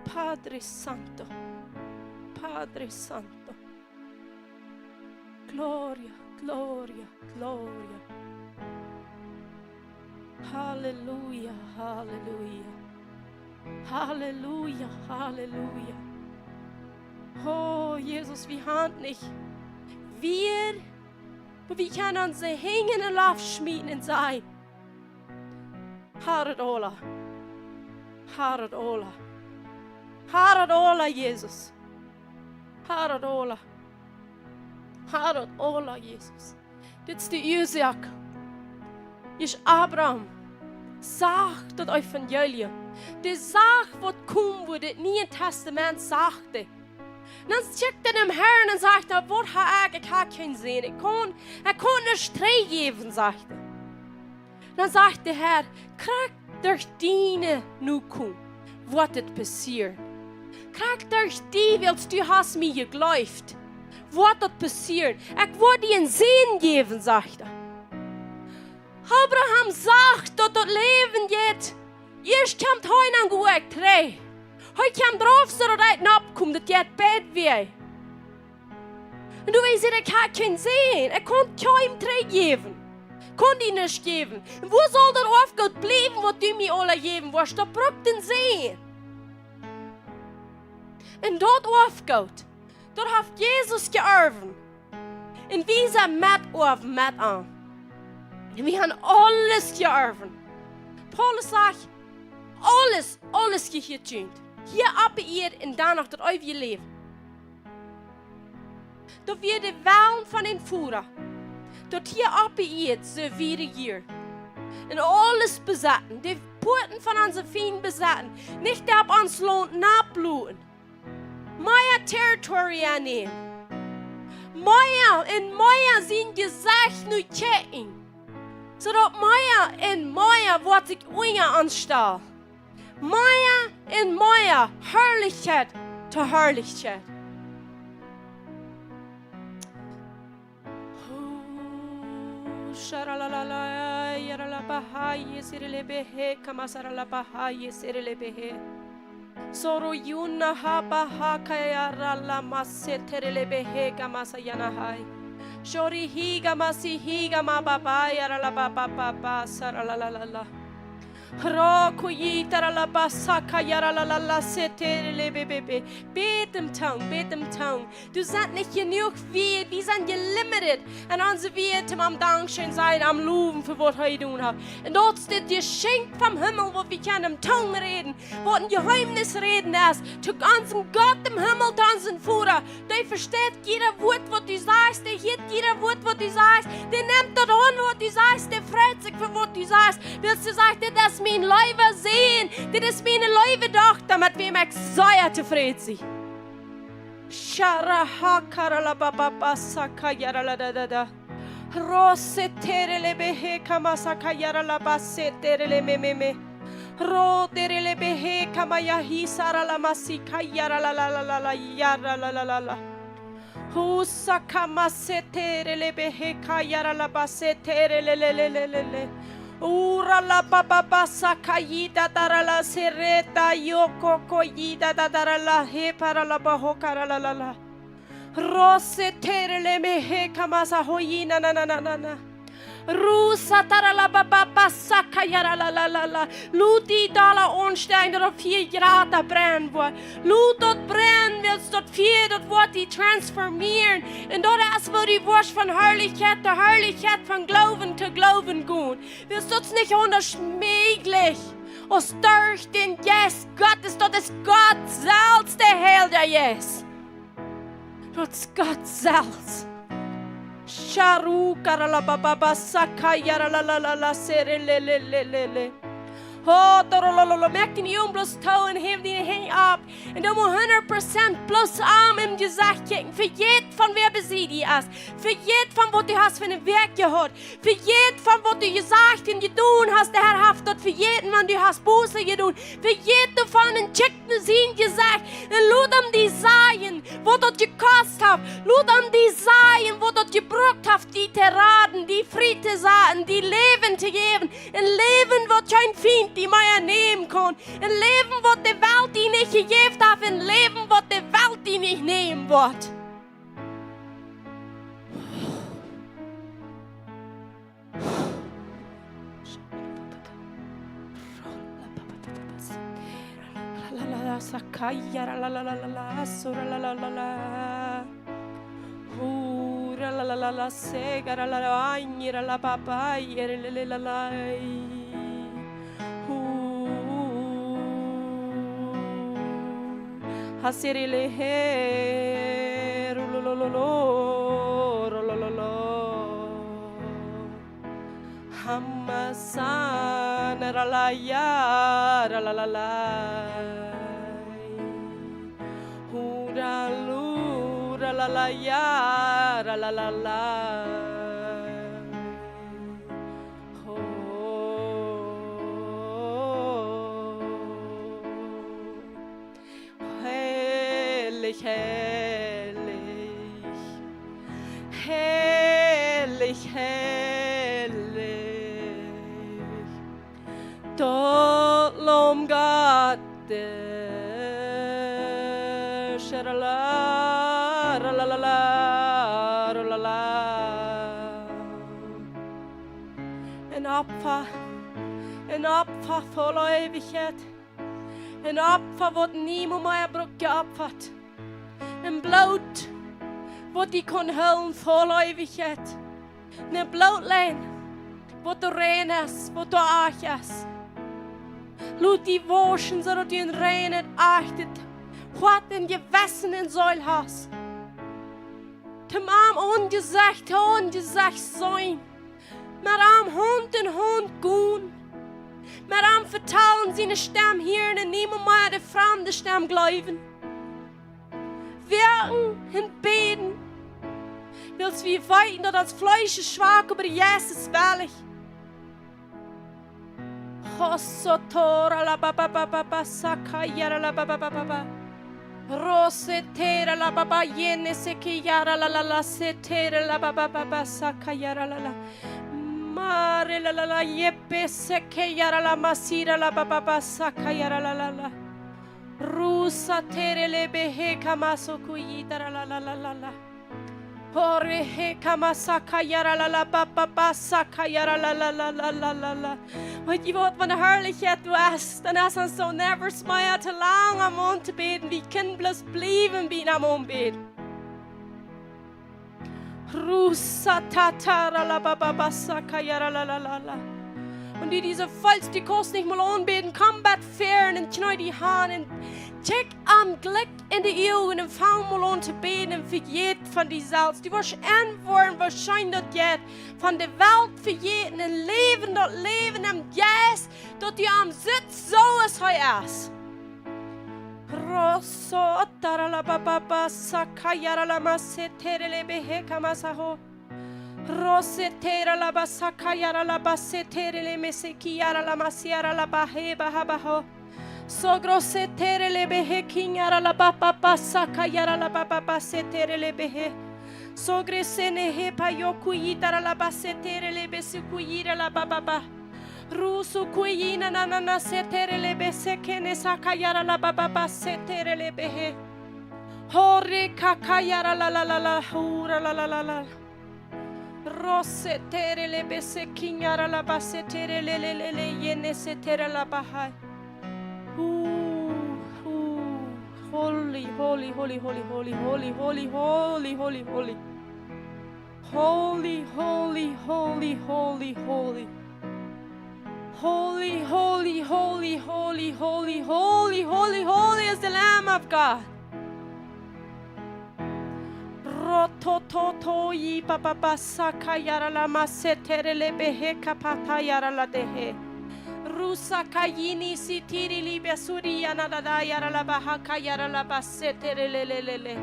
Padre Santo, Padre Santo. Gloria, gloria, gloria. Halleluja, halleluja. Halleluja, halleluja. O Jesus, wie haben nich, wie, oba wie kjennen onse Henj enne Loft schmieten un sajen: "Har daut aula. Har daut aula. Har daut aula, Jesus. Har daut aula. Har daut aula, Jesus." Dit es de Uasoak. Aus Abraham sach daut Evangelium, dee sach, waut komen wudd, daut Niee Tastament sach dee. Dan kjikjt hee nom Harn un sajcht: "Na, waut hab ekj? Ekj hab kjeen Sän. Ekj kaun, ekj kaun nuscht trigjjäwen," sajcht hee. Dan sajcht de Har: "Krakjt derch diene Nokomen woat et passieren. Krakjt derch die, wiels du hast mie jejleeft, woat daut passieren. Ekj woa die een Sän jäwen," sajcht hee. Abraham sach daut daut Läwen jeit. Ieescht kjemt hee, dan go ekj trigj. Hee kjemt rauf, soo daut hee nopp kjemt, daut jeit beid Wäaj. Un du weetst, ekj hab kjeen Sän, ekj kaun kjeenem trigjjäwen. Kaun die nuscht jäwen. Un wua saul daut Oafgoot bliewen, waut du mie aula jäwen woascht? Daut brukt een Sän. Un daut Oafgoot, Daut haft Jesus jeorwen. Un wie sent Metoawa met am. Un wie haben aules jeorwen. Paulus sajcht, aules, aules jehieet junt. Hia oppe Ieed un dan noch daut eewje Läwen. Daut wia de Wellen von dän Voda. Daut hia oppe Ieed soo wie hia. Un aules besetten, de Puaten von onse Fient besetten. Nich opp ons Launt nabloen. Mea territory aunnämen. Mea un mea sien Jesecht nu kjikjen. Soo daut mea un mea woat sikj unja ons stalen. Mea un mea Harlichkjeit to Harlichkjeit. Sharalalalai, yaralabaha, yesirelebehe, kamasaralabaha, yesirelebehe. Soro yuna haba haka yarala maseterelebehe, kamasa yanahai. Shori higa masi higa ma baba, yarala baba baba, saralalala. Ro kuyi tarala basa kayara la la la se tere le be be be. Bät em Tung, bät em Tung. Du sent nich jenuach Wieed, wie sent jelimited. Un onse Wieed, om dankscheen sennen, am lowen fa waut hee jedonen haft. Un daut es dit Jeschenkj vom Himmel, waut wie kjennen em Tung räden, waut een Jeheemnis räden es, to onsen Gott em Himmel, to onsen Voda. Dee vesteit jieda Wuat, waut du sajchst, dee hieet jieda Wuat, waut du sajchst, dee nemt daut aun, waut du sajchst, dee freit sikj fa waut du sajchst. Wiels du sajchst, dit es mien leewa Sän, dit es miene leewe Dochta, met wäm ekj sea tofräd sie. Sharahakaralababasakayaraladada. Roseterelebehe kamasakayaralabaseterelemememe. Roderelebehe kamayahisaralamasikayaralalalala, yaralalalala. Husakamaseterelebehe kayaralabaseterelelelelele. Ura la baba basa kayida darala sereta yoko koyida dadarala hepara la bahokaralala. Rose terele mehe kamasa hoyina na na na na na. Rusa tarala baba basa kayara la la la la. Lot die dolla aunstecken, daut daut Fia jrata brennen woat. Lot daut brennen, wiels daut Fia, daut woat die transformieren. Un daut es, woo du woascht von Harlichkjeit to Harlichkjeit, von Gloowen to Gloowen gonen. Wiels daut es nich aundasch mäajlich, aus derch dän Jeist Gottes, daut es Gott selfst, de Heilja Jeist. Daut es Gott selfst. Sharu karala baba basa kayara la la la la sere le le le le le. Oh, torolololo, moak dien Uagen bloos too un häw diene Henj opp. Un dan mott hundat Prozent bloos am em Jesecht kjikjen. Vejät von wäa besied die es. Vejät von waut du hast fa eene Wäakj jehaut. Vejät von waut du jesajcht un jedonen hast, de Herr haft daut vejäten, wan du hast Buße jedonen. Vejät doavon un kjikj no sien Jesecht un lot am die sajen, waut daut jekost haft. Lot am die sajen, waut daut jebrukt haft, die to raden, die frie to saten, die Läwen to jäwen. Een Läwen, waut kjeen Fient die mea nämen kaun. Een Läwen, waut de Welt die nich jejäft haft. Een Läwen, waut de Welt die nich nämen woat. La la la la, sakaya la la la la la, sura la la la la. Hura la la la la, segara la la, anyira la, papaya la la la la. Hu. Hasiri le he, ru lo lo lo lo, ro lo lo lo. Hamasan ra la ya ra la la la. Hu ra lu ra la la ya ra la la la. Ho. Heilig, heilig, heilig, heilig, daut Laum Gottes, sharala, ralalalala, ralala. Een Opfa, een Opfa voll Eewichkjeit. Een Opfa, waut niemols mea brukt jeopfat. Een Bloot, waut die kaun hoolen fa aul Eewichkjeit. Een Bloot, waut doa rein es, waut doa ajcht es. Lot die wauschen, soo daut du een reinet, ajchtet Hoat un Jewessen un Seel hast. Toom am Aunjesecht to Aunjesecht sennen. Met am Haunt en Haunt gonen. Met am vetalen, siene Stemm hieren un niemols mea de framde Stemm jleewen. Werkjen un bäden. Wiels wie weeten, daut daut Fleesch es schwak, oba de Jeist es wellich. Hosotora la ba ba ba ba ba, sakayara la ba ba ba ba ba. Rosetera la ba ba, yene sekiyara la la la, setera la ba ba ba ba, sakayara la la. Mare la la la, yepe sekiyara la, masira la ba ba ba, sakayara la la la. Rusa tere le behe, kamaso kuyitara la la la la la. Hore he, kamasakayara la la, ba ba ba, sakayara la la la la la la la. Weet jie waut, wan de Harlichkjeit doa es, dan es et soo, nich mea to lang aum Aunbäden. Wie kjennen bloos bliewen bie am Aunbäden. Rusa tatara la ba ba ba, sakayara la la la la. Wan du die soo feelst, du kaust nich mol aunbäden, komm bat ver un kjnie die han un kjikj am jlikj en de Uagen un fang mol aun to bäden un vejät von die selfst. Du woascht enwoaren, woo scheen daut jeit, von de Welt vejäten un läwen daut Läwen em Jeist, daut du am sitst soo aus hee es. Roso tara la ba ba ba, sakayara la, masetere le behe, kamasaho. Rosetera la ba, sakayara la, basetere le, mesekiara la, masiara la, bahe baha baho. Sogro setere le behe, kinyara la ba ba ba, sakayara la ba ba ba, setere le behe. Sogre sene he pa yo kuyitara la, basetere le, besu kuyira la ba ba ba. Rusu kuyina na na na, setere le, besekene, sakayara la ba ba ba, setere le behe. Hore kakayara la la la la, hura la la la la. Rose tere le, bese kinyara la, base tere le le le le, yene se tere la bahai. Ooh, ooh. Holy, holy, holy, holy, holy. Holy, holy, holy, holy, holy. Holy, holy, holy, holy, holy. Holy, holy, holy, holy, holy, holy, holy, holy is the Lamb of God. Rotototo yi papa saka yara la masetere le behe kapata yara la dehe. Rusa kayini sitiri li besuri yana dada yara la bahaka yara la basetere le le le le.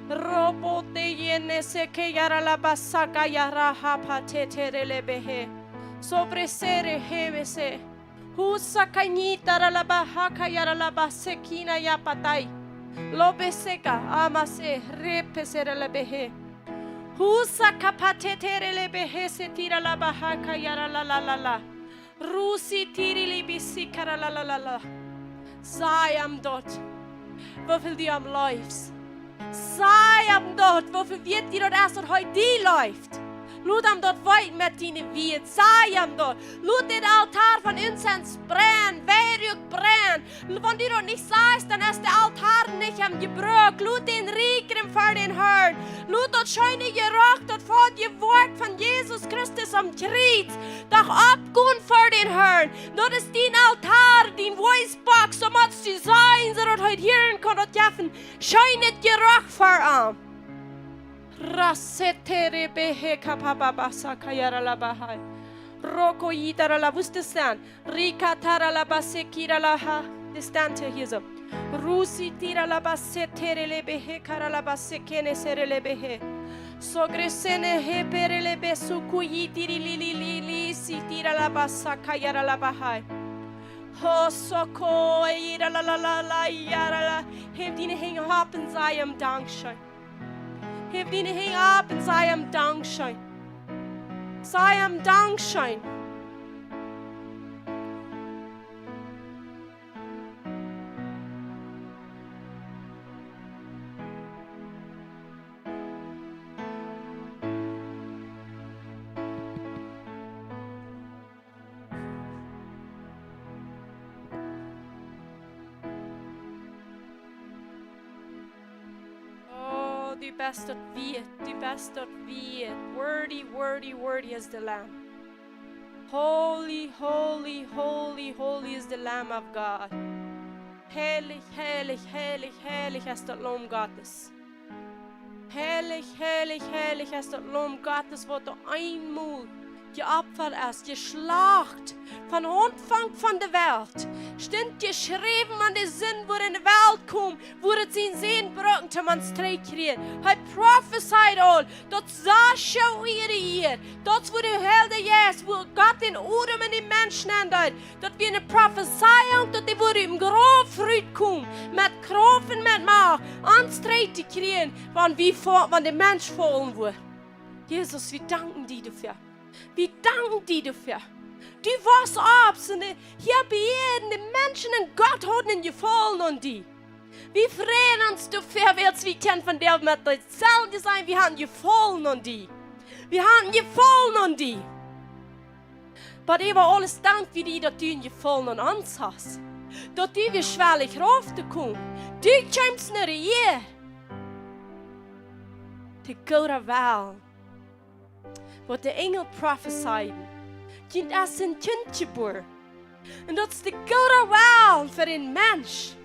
Robo de yene seke yara la basaka yara hapa tetere le behe. Sobre sere hemese. Husa kanyita ra la bahaka yara la basekina ya patai. Lo beseka amase repesere le behe. Husa kapatetere le behe se tira la bahaka yara la la la la. Rusi tiri li bisikara la la la la. Sei am dort, woo väl du am leefst. Sei am dort, woo väl wieet die daut es, daut hee die leeft. Lot am daut weeten met diene Wieed. Sei am dort. Lot dän Altar von Insens brennen, Weihrauch brennen. Wan du daut nich sajchst, dan es de Altar nich aum Jebruck. Lot dän riekren fa dän Harn. Lot daut scheene Jeruch, daut von de Wieed von Jesus Christus aum Kjriez, doch oppgonen fa dän Harn. Daut es dien Altar, dien voice box, soo motst du sennen, soo daut hee hieren kaun, daut jeef een scheenet Jeruch fa am. Rasetere behe kapababasa kayara la bahai. Roko yitara la, woo es daut dan? Rika tara la basekira la ha. Distante hia soo. Rusi tira la basetere le behe kara la basekene sere le behe. Sogresene he pere le besuku yitiri li li li li si tira la basaka yara la bahai. Ho soko yira la la la la yara la. Heff diene Henj opp un saj am dankscheen. Heff diene Henj opp un saj am dankscheen. Saj am dankscheen. Du best daut wieet, du best daut wieet. Worthy, worthy, worthy is the Lamb. Holy, holy, holy, holy is the Lamb of God. Heilich, heilich, heilich, heilich es daut Lamm Gottes. Heilich, heilich, heilich es daut Lamm Gottes, waut doa eemol jeopfat es, jeschlacht, von Aunfank von de Welt. Stunt jeschräwen, wan de Sind wort enne Welt komen, wort et sien Sän brucken, toom ons trigj kjrieen. Hee prophesied aul, daut soo schaft hee hia. Daut wort de Heilje Jeist, wua Gott dän Odem en de Mensch nenn deed. Daut wia eene Profezeiunk, daut dee wudden em Grauf rutkomen, met Krauft un met Macht, ons trigj to kjrieen, wan wie fa-, wan de Mensch faulen wudd. Jesus, wie danken die doafäa. Wie danken die doafäa. Du woascht opp, soo ne, hia bie Ieed, de Menschen un Gott hauden een Jefaulen aun die. Wie freien ons doafäa, wiels wie kjennen vondoag met daut selwje sajen, wie haben Jefaulen aun die. Wie haben Jefaulen aun die. Oba äwa aules dank wie die, daut du een Jefaulen aun ons hast. Daut du wieescht wellich rauf to komen. Du kjeemst no de Ieed. De gooda Well, waut de Enjel prophesieden. Kjint es een Kjint jebuaren. Un daut es de gooda Well fa een Mensch.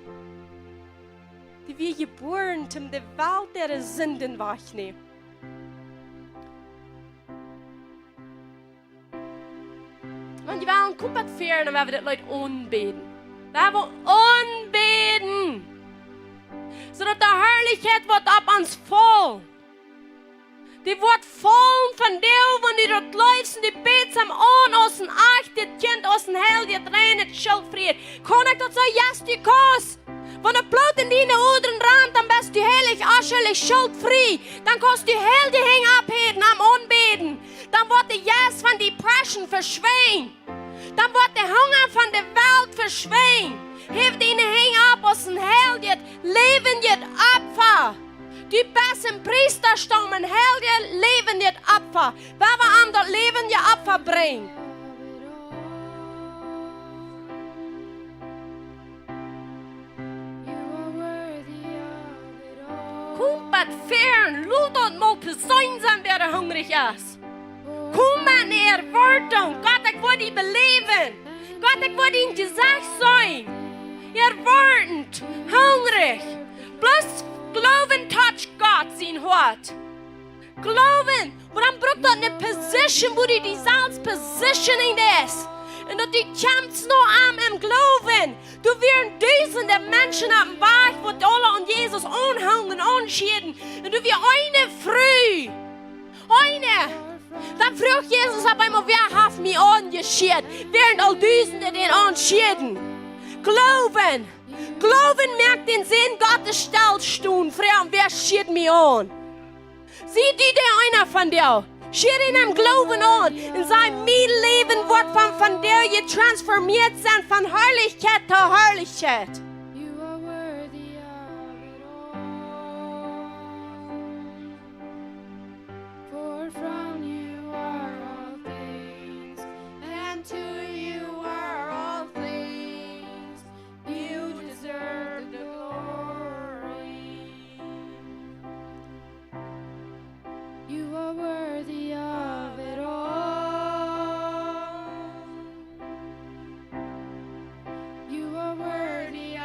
Dee wia jebuaren, om de Welt äare Sinden wajchnämen. Un wie wellen, komt waut väaren, un wie woaren dit Leet aunbäden. Wie woaren aunbäden. Soo daut de Harlichkjeit woat opp ons faulen. Dee woat faulen vondoag, wan du daut jleefst un du bätst am aun aus een ajchtet Kjint, aus een heiljet, reinet, schultfrieet. Kaun ekj daut sajen? Yes, du kaust. Wan daut Bloot en diene Odren rant, dan best du heilich, onschullich, schultfrie. Dan kaust du heilje Henj opphäwen, am aunbäden. Dan woat de Jeist von depression veschwinjen. Dan woat de Hunga von de Welt veschwinjen. Heff diene Henj opp aus een heiljet, läwendjet Opfa. Du best een Priestastaum, een heiljet, läwendjet Opfa. Wie woaren am daut läwendje Opfa brinjen. Komt waut väaren, lot daut mol Persoon sennen, wäa hungrich es. Komm met eene Erwartung. Gott, ekj well die beläwen. Gott, ekj well dien Jesecht seenen. Erwartend, hungrich. Bloos Gloowen toucht Gott sien Hoat. Gloowen, wuarom brukt daut eene Position, wua du die selfst positioning deist? Un daut du kjemfst no am em Gloowen. Doa wieren dusende Menschen oppem Wajch, waut aula aun Jesus aunhungen, aunschieeden. Un doa wia eene Fru. Eene. Dan fruach Jesus opp eemol: Wäa haft mie aunjeschieet? Wieren aul dusende, dee aunschieeden. Gloowen. Gloowen moakt dän Sän Gottes stell stonen. Froag am: Wäa schieet mie aun? Sie du dee eena von dee? Schie dän em Gloowen aun un saj: Mien Läwen woat von, von dee jetransformieet sennen, von Harlichkjeit to Harlichkjeit. You are worthy of it all. For from you are all things, and to you are all things. You deserve the glory. You are worthy of it all. You are worthy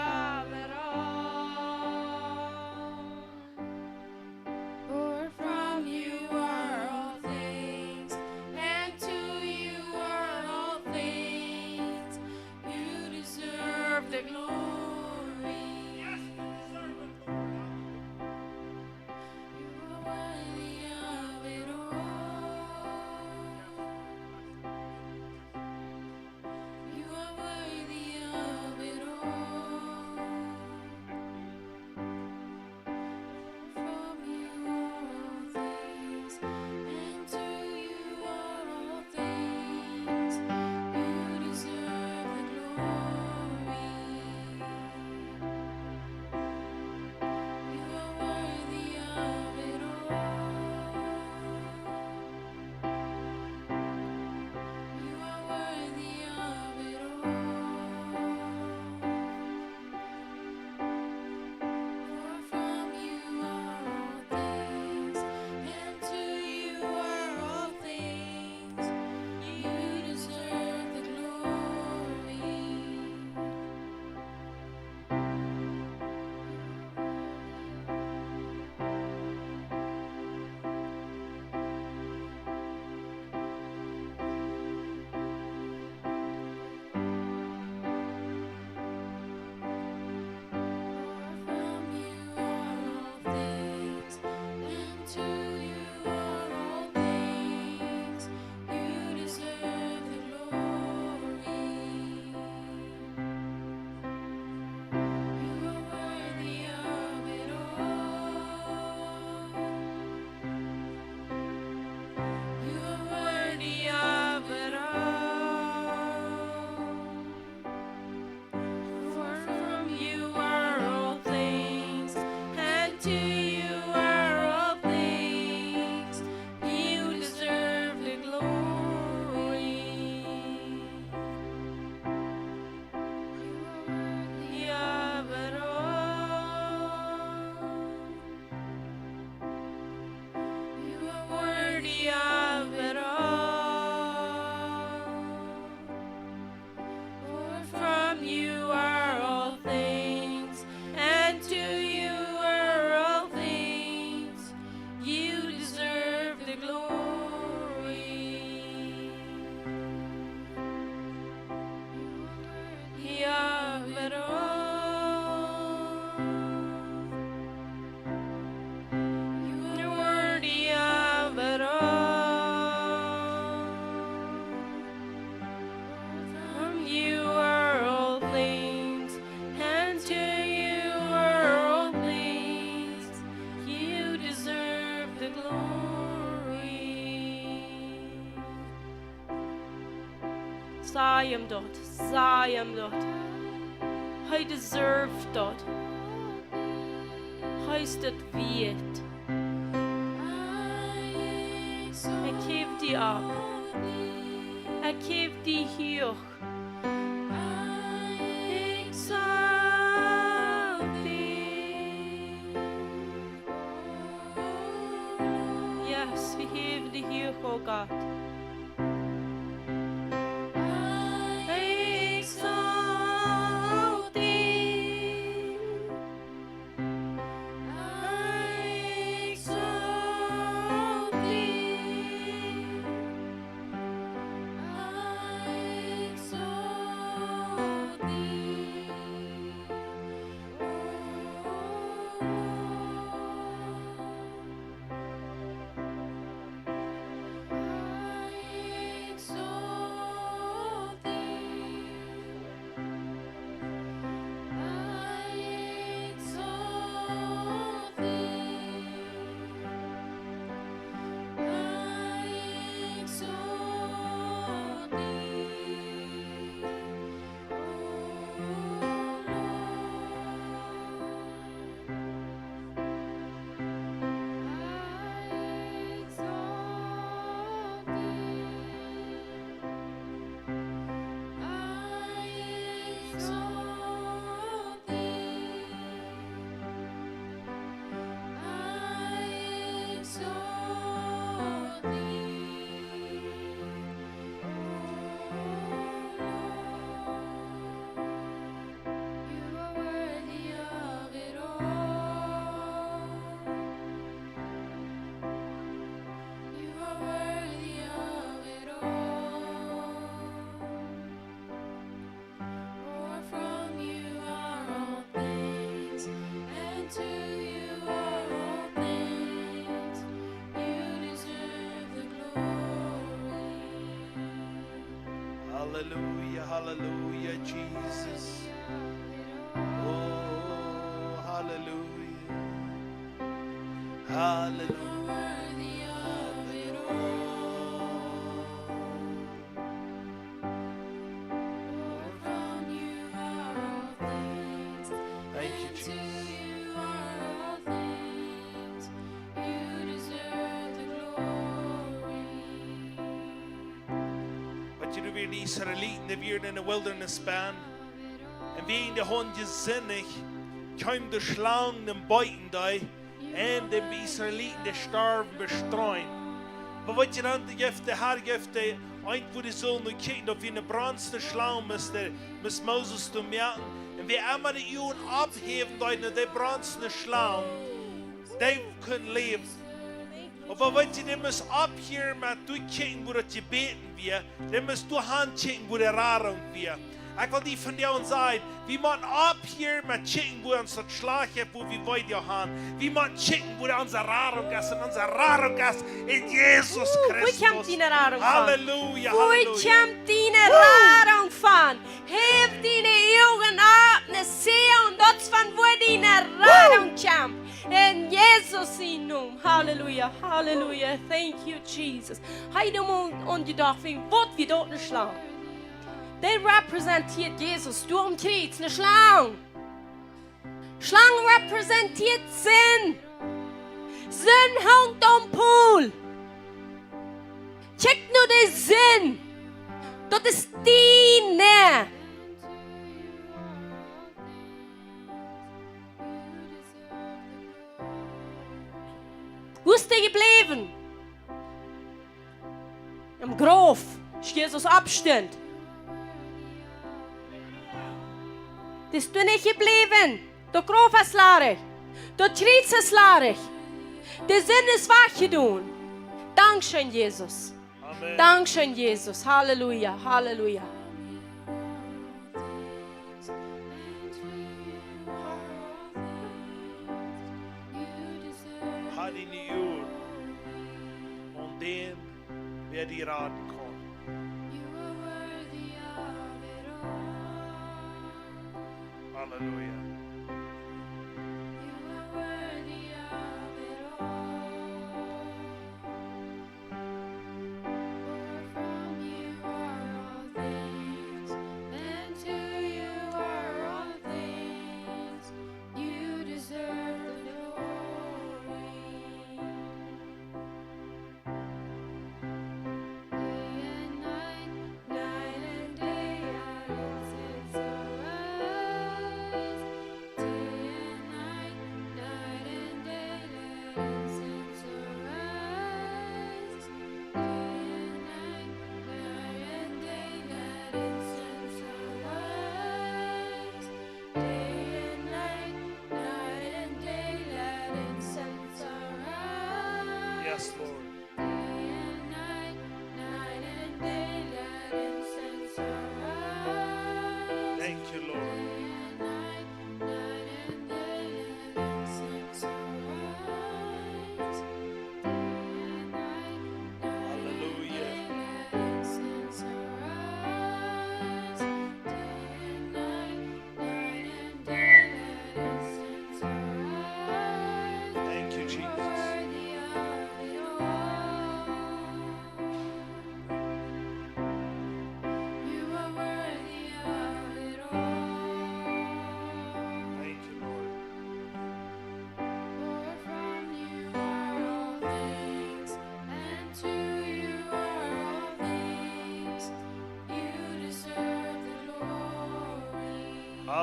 Saj am daut, saj am daut. Hee deserved daut. Hee es daut wieet. Ekj jäw die opp. Ekj jäw die huach. Yes, wie jäwen die huach, o Gott. Exalt thee. For from you are all things, and to you are all things. You deserve the glory. Hallelujah, hallelujah, Jesus. Oh, hallelujah. Hallelujah. You are worthy of it all. For from you are all things, thank you, and to Jesus. You are all things. You deserve the glory. Waut du, doa wieren de Israeliten, dee wieren enne Wildernis benn. Un wäajen dee hauden jesindicht, kjeem de Schlang un beet dee, un de Israeliten, dee storwen bie Streem. Oba waut jie dan, dee jeft de Har, jeft dee eent, wua dee sullen no kjikjen, daut wia eene bronzne Schlang, must dee, must Moses doa moaken. Un wäa emma de Uagen opphäwen deed no dee bronzne Schlang, dee kunn läwen. Oba waut jie, dee must opphieren met doa kjikjen, wua daut Jebäd wia, dee must doa han kjikjen, wua de Radunk wia. Ekj well die vondoag sajen, wie motten opphieren met kjikjen, wua ons daut schlajcht jeit, wua wie Wee han. Wie motten kjikjen, wua onse Radunk es, un onse Radunk es en Jesus Christus. Wua kjemt diene Radunk von? Halleluja, wua, halleluja, kjemt diene Radunk von? Häw diene Uagen opp no Zion, daut es von wua diene Radunk kjemt. En Jesus sienen Nomen. Halleluja, halleluja. Thank you, Jesus. Hee, doa mott aun jedocht woaren, waut wia daut, eene Schlang? Dee repräsentieet Jesus, doa aum Kjriez, eene Schlang. Schlang repräsentieet Sind. Sind hunk aum Pol. Kjikj no de Sind. Daut es diene. Wua es dee jebläwen? Em Grauf, aus Jesus oppstunt. Dee es doa nich jebläwen. Daut Grauf es ladich. Daut Kjriez es ladich. De Sind es wajchjedonen. Dankscheen, Jesus. Amen. Dankscheen, Jesus. Halleluja, halleluja. Hat en de Uagen aun dän, wäa die raden kaun. Halleluja.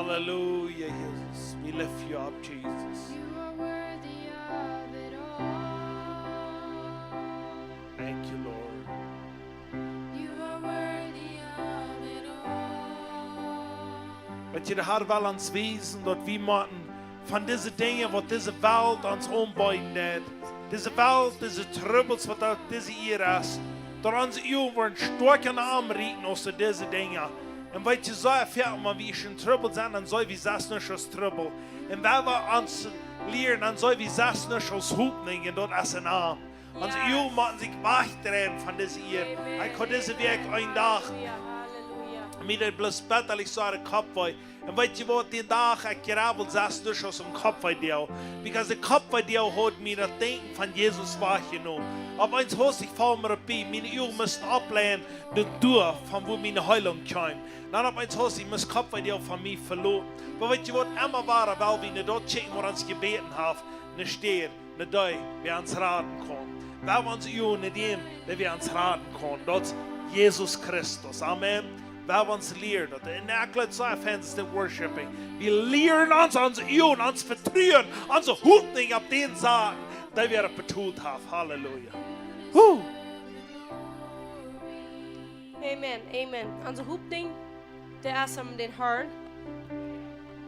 Hallelujah, Jesus. We lift you up, Jesus. You are worthy of it all. Thank you, Lord. You are worthy of it all. Weet jie, de Herr well ons wiesen, daut wie motten von dise Dinja, waut dise Welt ons aunbeeden deit, dise Welt, dise Trubbels, waut daut dise Ieed es, daut onse Uagen woaren stoakja no am rieekjen aus dise Dinja. Un weet jie, soo erfäa wie, wan wie en Trubbel sent, dan seen wie selfst nuscht aus Trubbel. Un wan wie ons lieren, dan seen wie selfst nuscht aus Hopninj, un daut es en am. Onse Uagen motten sikj wajchdreien von dise Ieed. Amen. Ekj haud dise Wäakj een Dach, Halleluja, Halleluja, mie deed bloos bettalich soo de Kopp wee. Un weet jie waut, dän Dach, ekj jrebbeld selfst nuscht aus een Koppwee doa. Because de Koppwee doa haud mie daut Denkjen von Jesus wajchjenomen. Opp eemol haud ekj, foll mie opp, miene Uagen musten oppleiden, de Däa von wua miene Heelunk kjeem. Dan opp eemol haud ekj, must Koppwee doa von mie veloten. Oba weet jie waut, emma wada well wie no daut kjikjen, waut ons jebäden haft, ne Städ, no dee, wäa ons raden kaun. Well wie ons Uagen no däm, dee wäa ons raden kaun. Daut es Jesus Christus. Amen. Well wie ons lieren, daut en Erklärung soo fein es, de Worshiping. Wie lieren ons, onse Uagen, ons Vetruen, onse Hopninj opp dän saten, dee wäa daut betolt haft. Halleluja. Huh. Amen, amen. Onse Hopninj, dee es aun dän Herrn.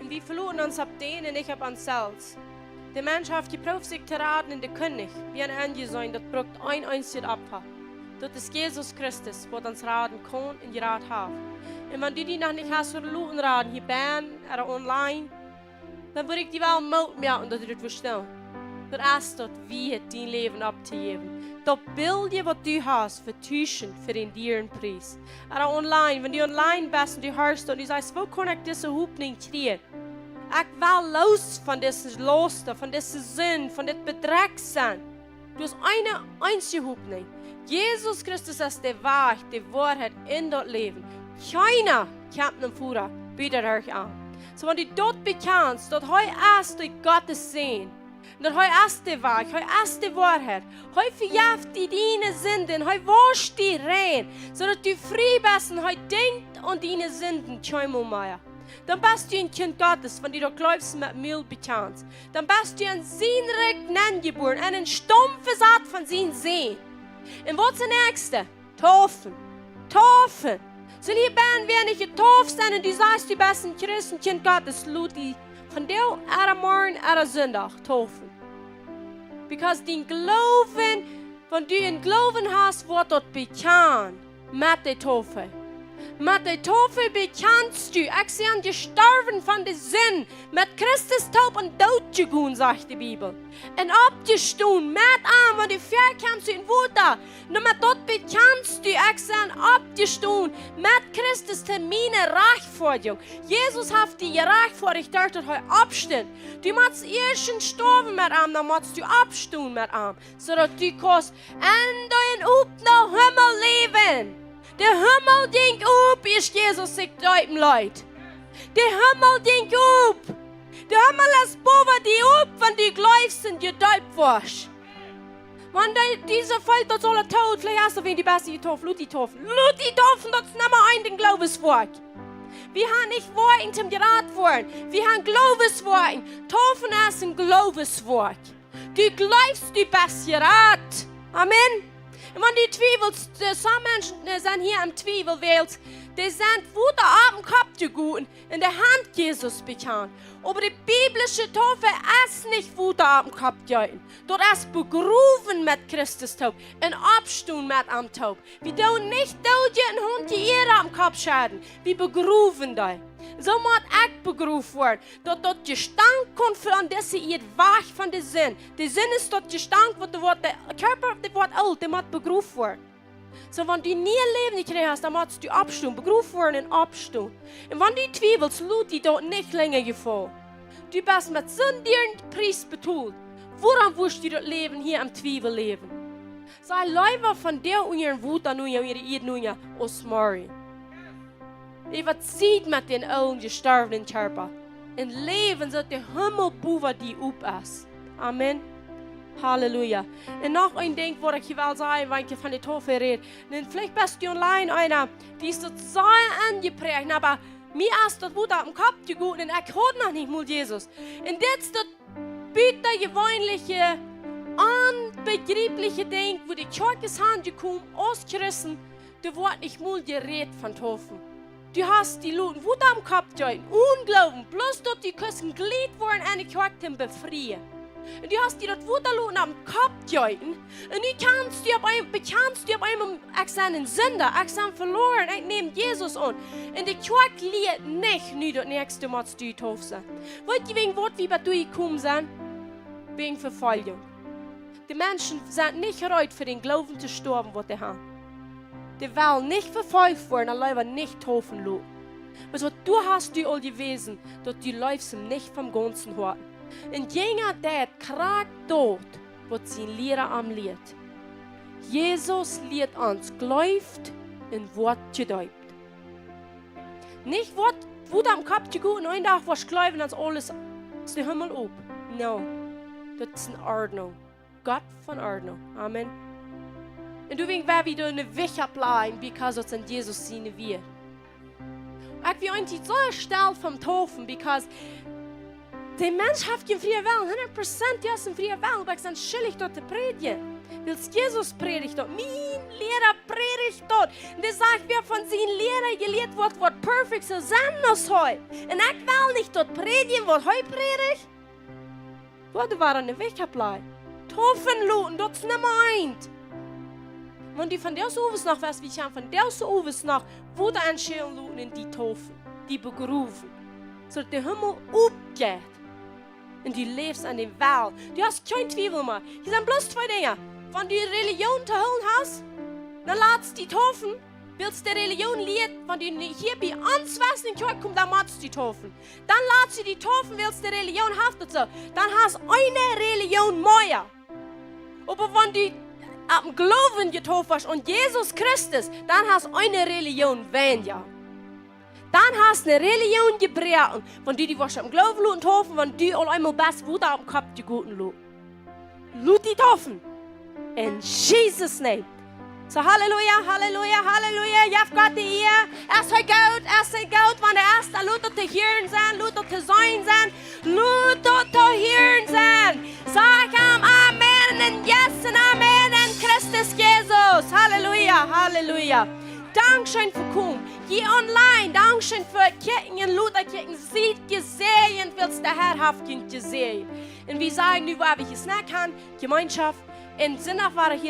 Un wie veloten ons opp dän un nich opp ons selfst. De Mensch haft jeprooft sikj to raden un dee kunn nich. Wie haben aunjeseenen, daut brukt een eensjet Opfa. Daut es Jesus Christus, waut ons raden kaun un jerat haft. Un wan du die noch nich hast veloten raden, hia bennen ooda online, dan wudd ekj die well Moot moaken, daut du daut vestonen. Daut es daut wieet, dien Läwen opptojäwen. Daut Bildje, waut du hast, vetuschen fa dän dieren Pries. Ooda online, wan du online best un du hörst daut, du sajchst: "Woo kaun ekj dise Hopninj kjrieen? Ekj well loos von dise Laust, von dise Sind, von dit Bedrekjt sennen." Du hast eene eensje Hopninj. Jesus Christus es de Wajch, de Woarheit un daut Läwen. Kjeena kjemt nom Voda, buta derch am. Soo, wan du daut bekjanst, daut hee es de Gottes Sän, daut hee es de Wajch, hee es de Woarheit, hee vejeft die diene Sinden, hee woascht die rein, soo daut du frie best un hee denkjt aun diene Sinden kjeenmol mea. Dan best du een Kjint Gottes, wan du daut jleefst un met Mul bekjanst. Dan best du en sien Rikj nenjebuaren, en een Staum vesat von sien Sän. Un waut es daut näakjste? Taufen. Taufen. Soo, hia bennen, wäa nich jetauft es un du sajchst, du best een Christ, een Kjint Gottes, lot die vondoag ooda morjen ooda Sindach taufen. Because dien Gloowen, wan du een Gloowen hast, woat daut bekjanen met de Taufe. Met de Taufe bekjanst du: "Ekj sie jestorwen von de Sind, met Christus toop em Doot jegonen", sajcht de Bibel, "un oppjestonen met am", wan du väakjemst ut daut Wota. Nu met daut bekjanst du: "Ekj sie oppjestonen met Christus to miene Rajchtfoadjunk." Jesus haft die jerajchtfoadicht derch daut hee oppstunt. Du motst ieescht stoawen met am, dan motst du oppstonen met am, soo daut du kaust en dän opnen Himmel läwen. De Himmel jinkj op, aus Jesus sikj deepen leet. De Himmel jinkj op. De Himmel es bowa die op, wan du jleefst un jedeept woascht. Wan dee, dise Welt daut aula toot, veleicht es daut, wan du best jetauft, lot die taufen. Lot die taufen, daut es Numma eent, een Glooweswoakj. Wie haben nich Woakjen toom jerat woaren. Wie haben Glooweswoakjen. Taufen es een Glooweswoakj. Du jleefst, du best jerat. Amen. Un wan du twiewelst, äh, some Menschen, äh, sent hia em Twiewel, wiels dee sent Wota opp dän Kopp jegoten un dee haben Jesus bekjant. Oba de biblische Taufe es nich Wota opp dän Kopp jeeten. Daut es begrowen met Christus toop un oppstonen met am toop. Wie doonen nich doodje un Hunt de Ieed opp dän Kopp schedden. Wie begrowen dee. Soo mott ekj begrowen woaren, daut daut Jestank kaun von dise Ieed wajch von de Sind. De Sind es daut Jestank, waut de, waut de Kjarpa, dee woat oolt, dee mott begrowen woaren. Soo, wan du nie Läwen jekjräajen hast, dan motst du oppstonen, begrowen woaren un oppstonen. Un wan du twiewelst, lot die daut nich lenja jefaulen. Du best met soon dieren Pries betolt. Wuarom wurscht du daut Läwen hia em Twiewel läwen? Saj leewa vondoag unja dän Wota, unja, unja de Ieed, unja, aus morjen. Äwa Tiet met dän oolen jestorwnen Kjarpa. Un läwen, soo daut de Himmel bowa die op es. Amen. Halleluja. Un noch een Dinkj, waut ekj hia well sajen, wan ekj von de Taufe räd. Un veleicht best du online eena, dee es daut sea enjepräacht, oba Mie es daut Wota oppem Kopp jegoten un ekj haud noch nich mol Jesus. Un dit es daut butajeweenelje, onbejrieplje Dinkj, wua de Kjoakj es aunjekomen aus Christen, doa woat nich mol jerät von Taufen. Du hast die loten Wota oppem Kopp jeeten, onen Gloowen, bloos daut du kaust een Jlied woaren enne Kjoakj toom befrieen. Un du hast die daut Wota loten oppem Kopp jeeten. Un nu kjanst du opp een, bekjanst du opp eemol: Ekj sie een Sinda, ekj sie veloaren, ekj näm Jesus aun. Un de Kjoakj lieet nich, nu daut näakjste motst du jedeept sennen. Weet jie, wäajen waut wie bat doa jekomen sent? Wäajen Vefoljunk. De Menschen sent nich reed fa dän Gloowen to stoawen, waut dee haben. Dee wellen nich vefolcht woaren, dan leewa nich taufen loten. Weetst waut, du hast du aul jewäsen, daut du leefst am nich vom gaunzen Hoaten. Un Jinja deit krakjt daut, waut sien Liera am lieet. Jesus lieet ons: Jleeft un woat jedeept. Nich woat, woat oppem Kopp jegoten un een Dach woascht jleewen, dan es aules, es de Himmel op. No. Daut es ne Ordnunk. Gott von Ordnunk. Amen. Un du, wäajen, woa wie doa ne Wicht opp lajen, because daut sent Jesus siene Wieed. Ekj wia eejentlich soo stell vom Taufen, because de Mensch haft kjeen frieen Wellen, hundat Prozent, du hast een frieen Wellen, oba ekj sie schuldich daut to prädjen. Wiels Jesus prädicht daut, mien Liera prädicht daut. Un dee sajcht, wäa von sien Liera jelieet woat, woat perfekt soo sennen aus hee. Un ekj well nich daut prädjen, waut hee prädicht. Woa wie doa ne Wicht opp lajen? Taufen loten, daut es Numma eent. Wan du vondoag owes noch weetst, wie kjennen vondoag owes noch Wota enschellen loten un die taufen, die begrowen. Soo daut de Himmel opjeit un du läfst aun dän Wellen. Du hast kjeen Twiewel mea. Hia sent bloos twee Dinja. Wan du Relijoon to hoolen hast, dan latst die taufen. Wiels de Relijoon lieet, wan du nich hia bie ons west, nich hia kjemst, dan motst du die taufen. Dan latst du die taufen, wiels de Relijoon haft daut soo. Dan hast eene Relijoon mea. Oba wan du oppem Gloowen jetauft woascht aun Jesus Christus, dan hast eene Relijoon weinja. Dan hast ne Relijoon jebroaken, wan du die woascht oppem Gloowen loten taufen, wan du aul eemol best Wota oppem Kopp jegoten loten. Lot die taufen. In Jesus' name. Soo, Halleluja, Halleluja, Halleluja. Jeff Gott de Ea. Es hee goot, es hee goot. Wan hee es, dan lot daut to hieren sennen, lot daut to seenen sennen, lot daut to hieren sennen. Saj am Amen un yes un Amen en Christus Jesus. Halleluja, Halleluja. Dankscheen fa komen. Jie online, dankscheen fa kjikjen un lota kjikjen. Siet jesäajent, wiels de Herr haft junt jesäajent. Un wie sajen nu, wua wie jesnackt haben, Jemeenschoft. Un Sindach wada hia